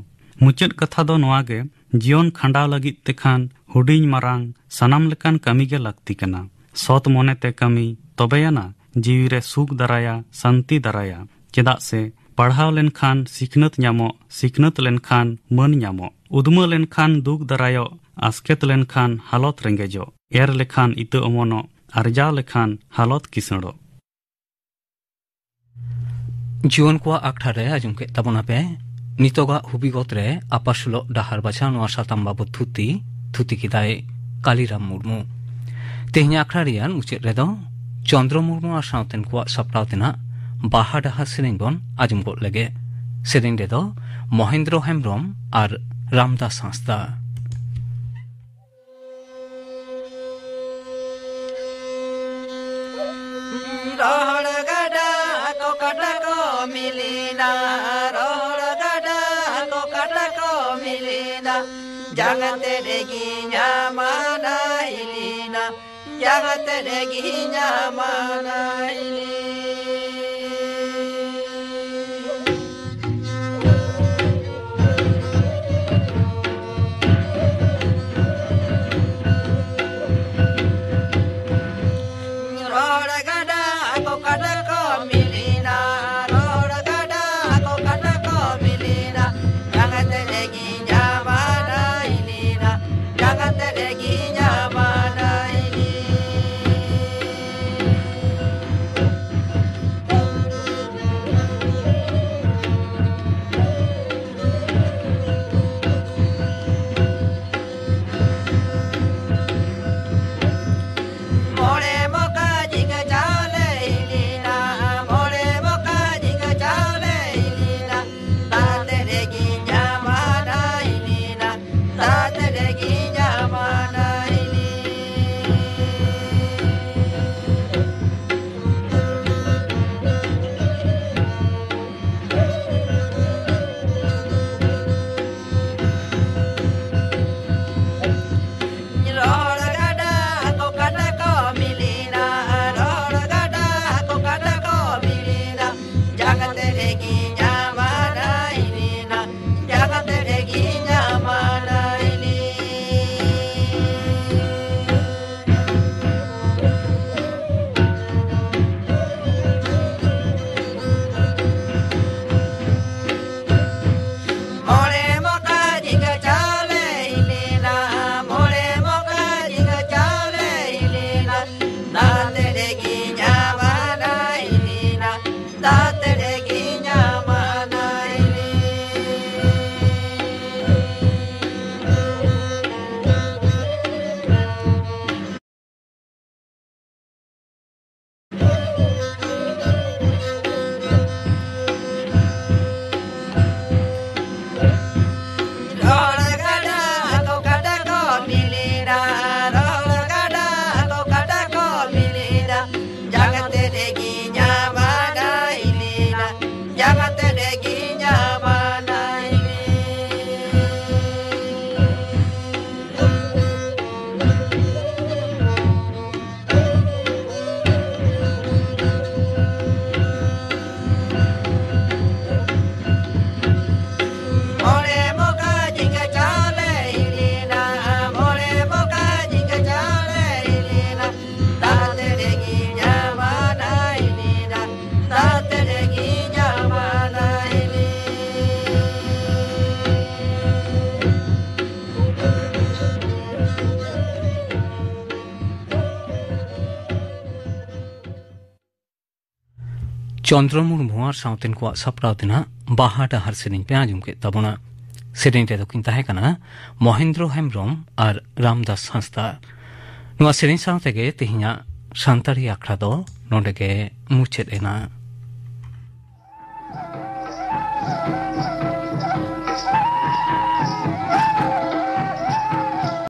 ᱢᱩᱪᱟᱹᱫ ᱠᱟᱛᱷᱟ ᱫᱚ ᱱᱚᱣᱟ ᱜᱮ, ᱡᱤᱭᱚᱱ ᱠᱷᱟᱸᱰᱟᱣ ᱞᱟᱹᱜᱤᱫ ᱛᱮᱠᱷᱟᱱ ᱦᱩᱰᱤᱧ ᱢᱟᱨᱟᱝ ᱥᱟᱱᱟᱢ ᱞᱮᱠᱟᱱ ᱠᱟᱹᱢᱤ ᱜᱮ ᱞᱟᱹᱠᱛᱤ ᱠᱟᱱᱟ᱾ ᱥᱚᱛ ᱢᱚᱱᱮᱛᱮ ᱠᱟᱹᱢᱤ ᱛᱚᱵᱮᱭᱟᱱᱟ ᱡᱤᱣᱤ ᱨᱮ ᱥᱩᱠ ᱫᱟᱨᱟᱭᱟ, ᱥᱟᱱᱛᱤ ᱫᱟᱨᱟᱭᱟ᱾ ᱪᱮᱫᱟᱜ ᱥᱮ ᱯᱟᱲᱦᱟᱣ ᱞᱮᱱᱠᱷᱟᱱ, ᱥᱤᱠᱷᱱᱟᱹᱛ ᱧᱟᱢᱚᱜ, ᱥᱤᱠᱷᱱᱟᱹᱛ ᱞᱮᱱᱠᱷᱟᱱ ᱢᱟᱹᱱ ᱧᱟᱢᱚᱜ, ᱩᱫᱽᱢᱟᱹ ᱞᱮᱱᱠᱷᱟᱱ ᱫᱩᱠ ᱫᱟᱨᱟᱭᱚᱜ, ᱟᱥᱠᱮᱛ ᱞᱮᱱᱠᱷᱟᱱ ᱦᱟᱞᱚᱛ ᱨᱮᱸᱜᱮᱡᱚᱜ, ᱮᱨ ᱞᱮᱠᱷᱟᱱ ᱤᱛᱟᱹ ᱚᱢᱚᱱᱚᱜ, ᱟᱨᱡᱟᱣ ᱞᱮᱠᱷᱟᱱ ᱦᱟᱞᱚᱛ ᱠᱤᱥᱟᱹᱬᱚᱜ᱾ ᱡᱩᱣᱟᱹᱱ ᱠᱚᱣᱟᱜ ᱟᱠᱷᱲᱟ ᱨᱮ ᱟᱸᱡᱚᱢ ᱠᱮᱫ ᱛᱟᱵᱚᱱᱟᱯᱮ ᱱᱤᱛᱚᱜᱟᱜ ᱦᱩᱵᱤᱜᱚᱛ ᱨᱮ ᱟᱯᱟᱥᱩᱞᱚᱜ ᱰᱟᱦᱟᱨ ᱵᱟᱪᱷᱟᱣ ᱱᱚᱣᱟ ᱥᱟᱛᱟᱢ ᱵᱟᱵᱚᱛ ᱛᱷᱩᱛᱤ, ᱛᱷᱩᱛᱤ ᱠᱮᱫᱟᱭ ᱠᱟᱞᱤᱨᱟᱢ ᱢᱩᱨᱢᱩ᱾ ᱛᱮᱦᱮᱧᱟᱜ ᱟᱠᱷᱲᱟ ᱨᱮᱭᱟᱜ ᱢᱩᱪᱟᱹᱫ ᱨᱮᱫᱚ ᱪᱚᱱᱫᱨᱚ ᱢᱩᱨᱢᱩ ᱟᱨ ᱥᱟᱶᱛᱮᱱ ᱠᱚᱣᱟᱜ ᱥᱟᱯᱲᱟᱣ ᱛᱮᱱᱟᱜ ᱵᱟᱦᱟ ᱰᱟᱦᱟᱨ ᱥᱮᱨᱮᱧ ᱵᱚᱱ ᱟᱸᱡᱚᱢ ᱜᱚᱫ ᱞᱮᱜᱮ᱾ ᱥᱮᱨᱮᱧ ᱨᱮᱫᱚ ᱢᱚᱦᱮᱱᱫᱨᱚ ᱦᱮᱢᱵᱽᱨᱚᱢ ᱟᱨ ᱨᱟᱢᱫᱟᱥ ᱦᱟᱸᱥᱫᱟ᱾ ᱨᱚᱦᱚᱲ ᱜᱟᱰᱟ ᱠᱚ ᱠᱟᱴᱟ ᱠᱚ ᱢᱤᱞᱤᱱᱟ, ᱨᱚᱦᱚᱲ ᱜᱟᱰᱟ ᱠᱚ ᱠᱟᱴᱟ ᱠᱚ ᱢᱤᱞᱤᱱᱟ, ᱡᱟᱸᱜᱟ ᱛᱮ ᱰᱮᱜᱤ ᱧᱟᱢᱟ ᱱᱟᱭᱞᱤᱱᱟ, ᱡᱟᱸᱜᱟ ᱛᱮ ᱰᱮᱜᱤ ᱧᱟᱢᱟ ᱱᱟᱭᱞᱤᱱᱟ᱾ ᱨᱚᱲ ᱜᱟᱰᱟ ᱠᱚ ᱠᱟᱴᱟ ᱠᱚ ᱢᱤᱞᱤᱱᱟ, ᱨᱚᱲ ᱜᱟᱰᱟ ᱠᱚ ᱠᱟᱴᱟ ᱠᱚ ᱢᱤᱞᱤᱱᱟ, ᱡᱟᱸᱜᱟ ᱛᱮ ᱰᱮᱜᱤ ᱧᱟᱢᱟ ᱱᱟᱭᱞᱤᱱᱟ, ᱡᱟᱸᱜᱟ ᱛᱮ ᱰᱮᱜᱤ ᱧᱟᱢᱟ ᱱᱟᱭᱞᱤᱱᱟ᱾ ᱪᱚᱱᱫᱨᱚ ᱢᱩᱨᱢᱩ ᱟᱨ ᱥᱟᱶᱛᱮᱱ ᱠᱚᱣᱟᱜ ᱥᱟᱯᱲᱟᱣ ᱛᱮᱱᱟᱜ ᱵᱟᱦᱟ ᱰᱟᱦᱟᱨ ᱥᱮᱨᱮᱧ ᱯᱮ ᱟᱸᱡᱚᱢ ᱠᱮᱫ ᱛᱟᱵᱚᱱᱟ᱾ ᱥᱮᱨᱮᱧ ᱨᱮᱫᱚ ᱠᱤᱱ ᱛᱟᱦᱮᱸ ᱠᱟᱱᱟ ᱢᱚᱦᱮᱱᱫᱨᱚ ᱦᱮᱢᱵᱽᱨᱚᱢ ᱟᱨ ᱨᱟᱢᱫᱟᱥ ᱦᱟᱸᱥᱫᱟ᱾ ᱱᱚᱣᱟ ᱥᱮᱨᱮᱧ ᱥᱟᱶ ᱛᱮᱜᱮ ᱛᱮᱦᱮᱧᱟᱜ ᱥᱟᱱᱛᱟᱲᱤ ᱟᱠᱷᱲᱟ ᱫᱚ ᱱᱚᱰᱮ ᱜᱮ ᱢᱩᱪᱟᱹᱫ ᱮᱱᱟ᱾